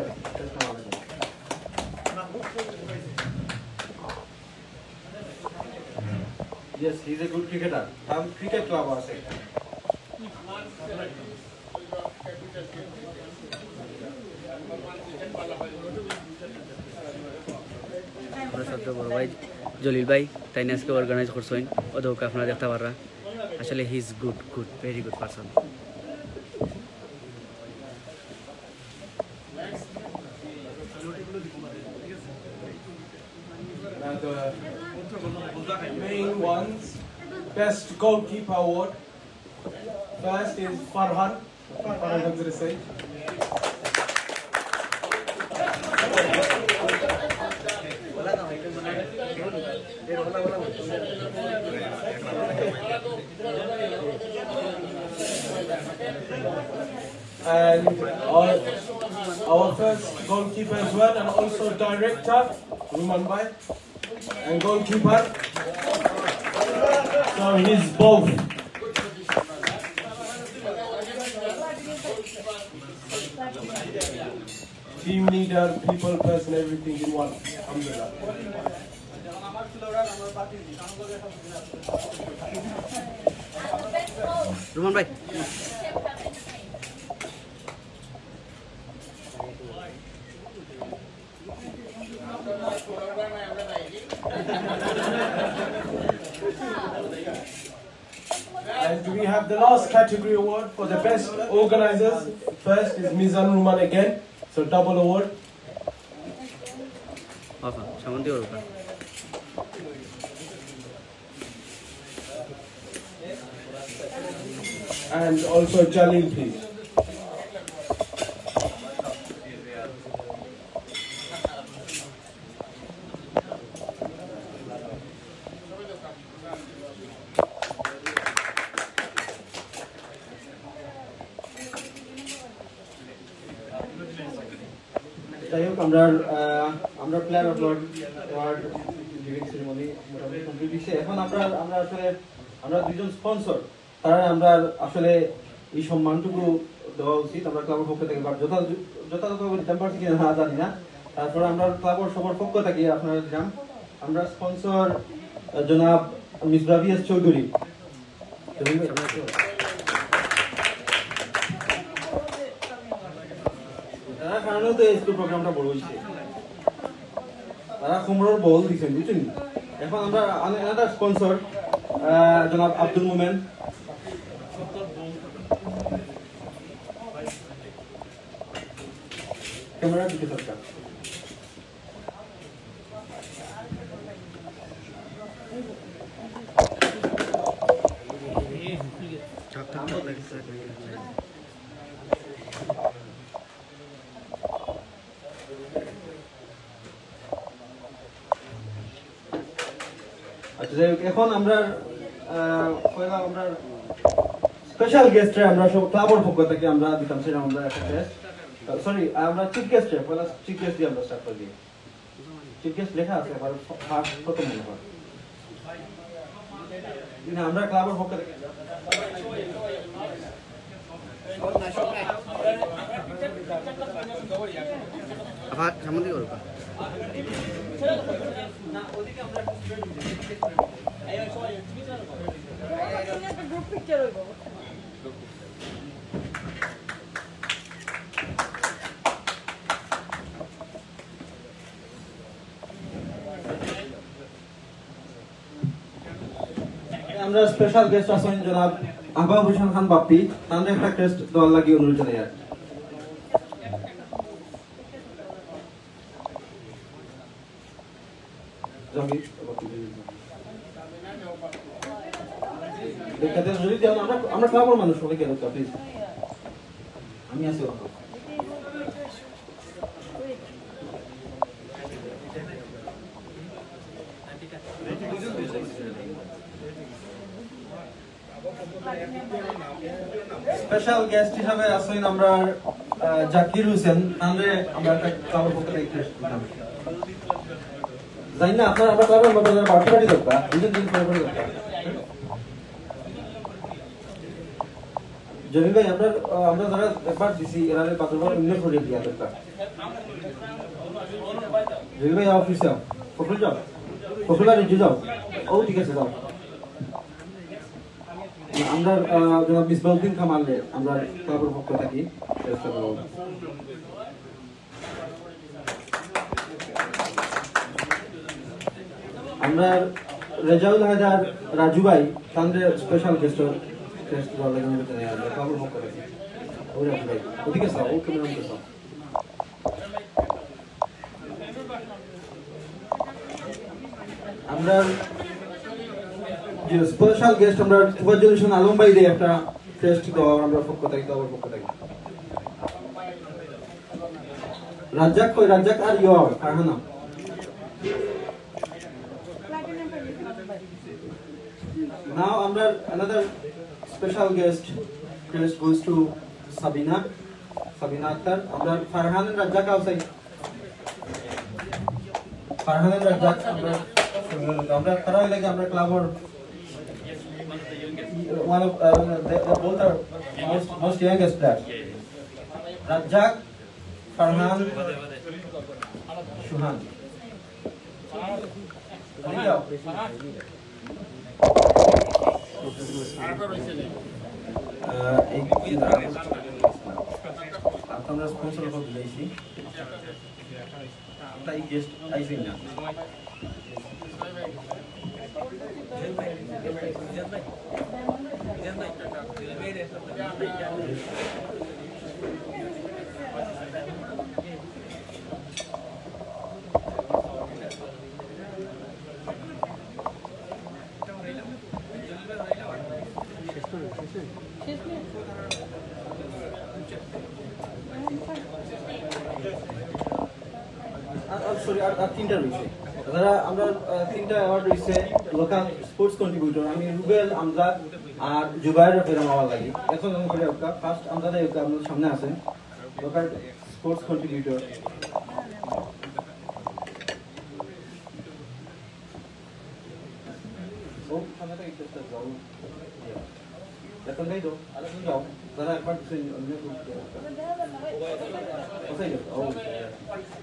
Yes, he is a good cricketer. তার ক্রিকেট ক্লাব আছে। আমরা সবচেয়ে বড় ভাই জলিল ভাই, তাই আজকে অর্গানাইজ করছইন, ও দৌকা আপনারা দেখতে পাররা। আসলে he is good, good, very good person. Now the main ones, best goalkeeper award. First is Farhan. Farhan comes to the stage. And our, our first goalkeeper as well, and also director, Ruman Bhai, and goalkeeper. So he's both. Team leader, people person, everything in one. Alhamdulillah. Ruman ভাই। And we have the last category award for the best organizers. First is Mizan Ruman again, so double award. বাবা, সামন দিয়ে ওর উপর। And also Jalil, please. যাই হোক, আমরা আহ, আমরা player of award giving ceremony মোটামুটি কমপ্লিট হয়েছে। এখন আমরা আমরা আসলে আমরা দুইজন স্পন্সর, তারা আমরা আসলে এই সম্মানটুকু দেওয়া উচিত আমরা ক্লাবের পক্ষ থেকে, বাট যথা যথাযথভাবে দিতাম পারছি কিনা না জানি না। তারপরে আমরা ক্লাবের সবার পক্ষ থেকে আপনারা দিলাম। আমরা স্পন্সর জনাব মিসবাহ এস চৌধুরী, তারা কারণে তো এই স্কুল প্রোগ্রামটা বড় হয়েছে। তারা কোমরের বল দিচ্ছেন, বুঝছেন? এখন আমরা আন- another sponsor, আহ, জনাব আব্দুল মোমেন। ক্যামেরা দিকে সরকার। আচ্ছা, যাই হোক, এখন আমরা আহ, পয়লা আমরা স্পেশাল গেস্টরে আমরা সব ক্লাবের পক্ষ থেকে আমরা দিতাম সেটা আমরা একটা ক্রেস্ট। সরি, আমরা চিফ গেস্টরে পয়লা চিফ গেস্ট দিয়ে আমরা স্টার্ট করি। চিফ গেস্ট লেখা আছে আবার ফার্স্ট প্রথম নম্বর। না, আমরা ক্লাবের পক্ষ থেকে আবার সামনে দিকে করবা। একটা গ্রুপ পিকচার হইব। আমরা স্পেশাল গেস্ট আছেন জনাব আহবাব হোসেন খান বাপ্পি, তাদের একটা ক্রেস্ট দেওয়ার লাগি অনুরোধ জানাই আর। জাহিদ, বাপ্পি জাহিদ। দেখতে যদি দেন, আমরা আমরা ক্লাবের মানুষ সবাই কেন প্লিজ। আমি আছি ওখানে। স্পেশাল গেস্ট হিসাবে আছেন আমরা আহ, জাকির হোসেন, তাহলে আমরা একটা ক্লাবের পক্ষ থেকে ক্রেস্ট দিতাম। জানি না আপনার আমরা ক্লাবের মধ্যে যারা বাড়তি বাড়ি দরকার, দুজন দিন পরে পরে দরকার। জমির ভাই, আমরা আহ, আমরা যারা একবার দিছি এরা বাদুরবার উল্লেখ করে দিয়া দরকার। জমির ভাই অফিসে যাও, কফুল যাও, কফুল আর রিজু যাও। ও ঠিক আছে, যাও। আমরা আহ, জনাব মিসবাউদ্দিন খামালে আমরা ক্লাবের পক্ষ থাকি চেষ্টা করব। আমরা রেজাউল হায়দার রাজু ভাই, তাদের স্পেশাল গেস্ট গেস্ট দলের মধ্যে আমরা ক্লাবের পক্ষ থাকি। ও রাজু ভাই, ওদিকে চাও, ও ক্যামেরার মধ্যে চাও। আমরা যে স্পেশাল গেস্ট আমরা তুফাজ্জল হোসেন আলম ভাইরে একটা ক্রেস্ট দেওয়া আমরা পক্ষ থাকি, দলের পক্ষ থাকি। রাজ্জাক কই? রাজ্জাক আর ইয়ো ফারহানা। Now আমরা another special guest, crest goes to Sabina, সাবিনা আক্তার। আমরা ফারহান রাজ্জাক আউসাই, ফারহান রাজ্জাক আমরা আমরা তারা হইলে কি আমরা ক্লাবর one of uh, they, they both are most most youngest player. Razzak, ফারহান, সুহান। আহ, এই কি দাঁড়াবো? আমরা স্পন্সর কথা দিয়েছি। তাই গেস্ট আইসি না। সরি, আর আর তিনটা রয়েছে। তারা আমরা আহ, তিনটা অ্যাওয়ার্ড রয়েছে। লোকাল স্পোর্টস কন্ট্রিবিউটর আমি রুবেল, আমজাদ আর জুবাইর ফেরাম আমার লাগি। এখন আমি করে ওটা ফার্স্ট আমজাদ ওকে আপনার সামনে আছেন, লোকাল স্পোর্টস কন্ট্রিবিউটর। ও, সামনে থেকে একটু যাও। এখন যাই তো, আরেকজন যাও। দাদা, একবার পিছনে অন্য কেউ যাও। কোথায় যাও? ও,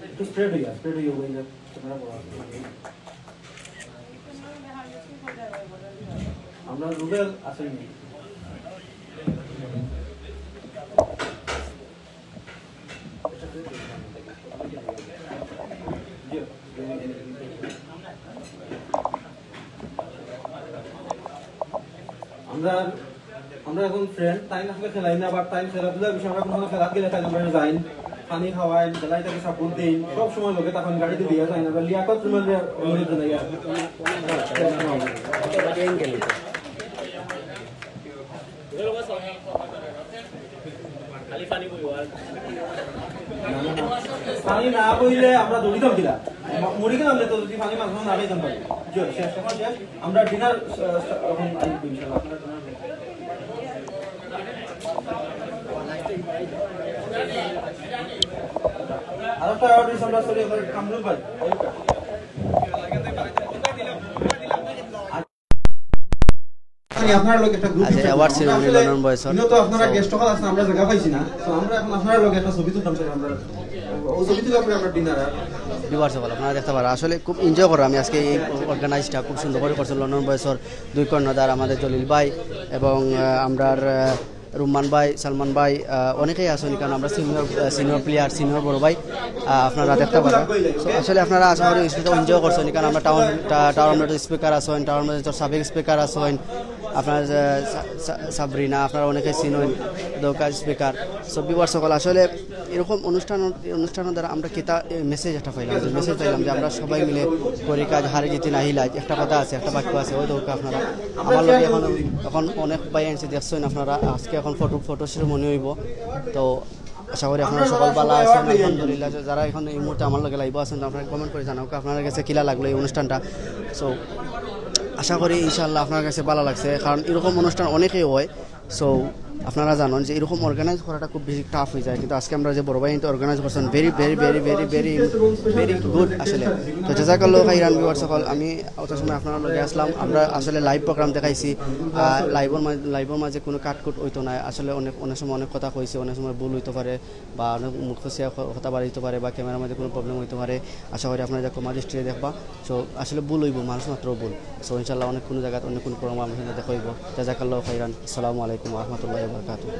একটু স্প্রেড হইয়া, স্প্রেড হইয়া ওই যে তোমরা বড় আছো। আমরা রুবেল আসেনি। আমরা, আমরা এখন ফ্রেন্ড, তাই আসলে খেলাই না, বাট তাই খেলাধুলার বিষয়ে আমরা কোনো খেলাত গেলে তাই আমরা যাই, পানি খাওয়াই, খেলাই তাকে সাপোর্ট দিই, সব সময় লোকে তখন গাড়িতে দিয়ে যায় না, আমরা লিয়াকত রুমের লিয়া-, অনুরোধ জানাই আর কি। পানি না বইলে আমরা দৌড়িতাম কিনা? ম-, মরি গেলাম না তো, যদি পানি মাঝে না খাইতাম পারি। জি, শেষ, এখন শেষ। আমরা ডিনার, আহ, এখন আনবো ইনশাআল্লাহ। আপনারা ডিনার করবেন। আর একটা অর্ডার আমরা, সরি, আমরা কামরুল ভাই। আমি আপনার লোক একটা গ্রুপ আচ্ছা, হিসেবে অ্যাওয়ার্ড আমরা সেরিমনি আসলে লন্ডন বয়েসর। ইনো তো আপনারা So, গেস্ট হল আছেন, আমরা জায়গা পাইছি না। তো আমরা এখন আপনার লোক একটা ছবি তুলতাম, স্যার, আমরা। ও ছবি তুলে পরে আমরা ডিনার আর ভিউয়ার্স সকল, আপনারা দেখতে পারা আসলে খুব এনজয় করো। আমি আজকে এই অর্গানাইজটা খুব সুন্দর করে করছে লন্ডন বয়েসর দুই কর্ণধার আমাদের জলিল ভাই এবং, আহ, আমরার, আহ, রুম্মান ভাই, সালমান ভাই, আহ, অনেকেই আছেন, কারণ আমরা সিনিয়র, আহ, সিনিয়র প্লেয়ার, সিনিয়র বড় ভাই, আহ, আপনারা দেখতে পারা। So, আসলে আপনারা আশা করি এনজয় করছেন, কারণ আমরা টাউন, টা-, টাউন স্পিকার আছেন, টাউন সাবেক স্পিকার আছেন, আপনার, আহ, সা-, সা-, সাবরিনা, আপনারা অনেকে চিনইন, দৌকা স্পিকার। So, ভিউয়ার্স সকল, আসলে এরকম অনুষ্ঠান, এই অনুষ্ঠানের দ্বারা আমরা কিতা, এ, মেসেজ একটা পাইলাম, যে মেসেজ পাইলাম যে আমরা সবাই মিলে করি কাজ, হারি জিতি নাহি লাজ, একটা কথা আছে, একটা বাক্য আছে, ওই দৌকা আপনারা। আমার লগে এখন, এখন অনেক ভাই আনছি, দেখছেন আপনারা, আজকে এখন ফটো, ফটো সেশন মনে হইব। তো আশা করি আপনারা সকল ভালো আছেন, আলহামদুলিল্লাহ। যারা এখন এই মুহূর্তে আমার লগে লাইভে আছেন, তো আপনারা কমেন্ট করে জানাও আপনার কাছে কিলা লাগলো এই অনুষ্ঠানটা। So, আশা করি ইনশাআল্লাহ আপনার কাছে ভালো লাগছে, কারণ এরকম অনুষ্ঠান অনেকেই হয়। So, আপনারা জানেন যে এরকম অর্গানাইজ করাটা খুব বেশি টাফ হয়ে যায়, কিন্তু আজকে আমরা যে বড় ভাই অর্গানাইজ করছেন, very, very, very, very, very, very good আসলে। তো জাজাকাল্লাহ খাইরান ভিউয়ার্স সকল, আমি অত সময় আপনার লগে আসলাম, আমরা আসলে লাইভ প্রোগ্রাম দেখাইছি। আহ, লাইভর মাঝে, লাইভর মাঝে কোনো কাটকুট হইতো না, আসলে অনেক, অনেক সময় অনেক কথা কইছে, অনেক সময় ভুল হইতে পারে, বা অনেক মুখ ফসিয়া ক-, কথা বাড়াইতে পারে, বা ক্যামেরার মধ্যে কোনো প্রবলেম হইতে পারে। আশা করি আপনারা এটা ক্ষমা দৃষ্টিতে দেখবা। So, আসলে ভুল হইব, মানুষ মাত্র ভুল। So, ইনশাআল্লাহ অনেক কোনো জায়গাতে অনেক কোনো প্রোগ্রাম আপনার সাথে দেখা হইব। জাজাকাল্লাহ খাইরান। আসসালামু আলাইকুম ওয়া রাহমাতুল্লাহি ওয়া বারাকাতুহু।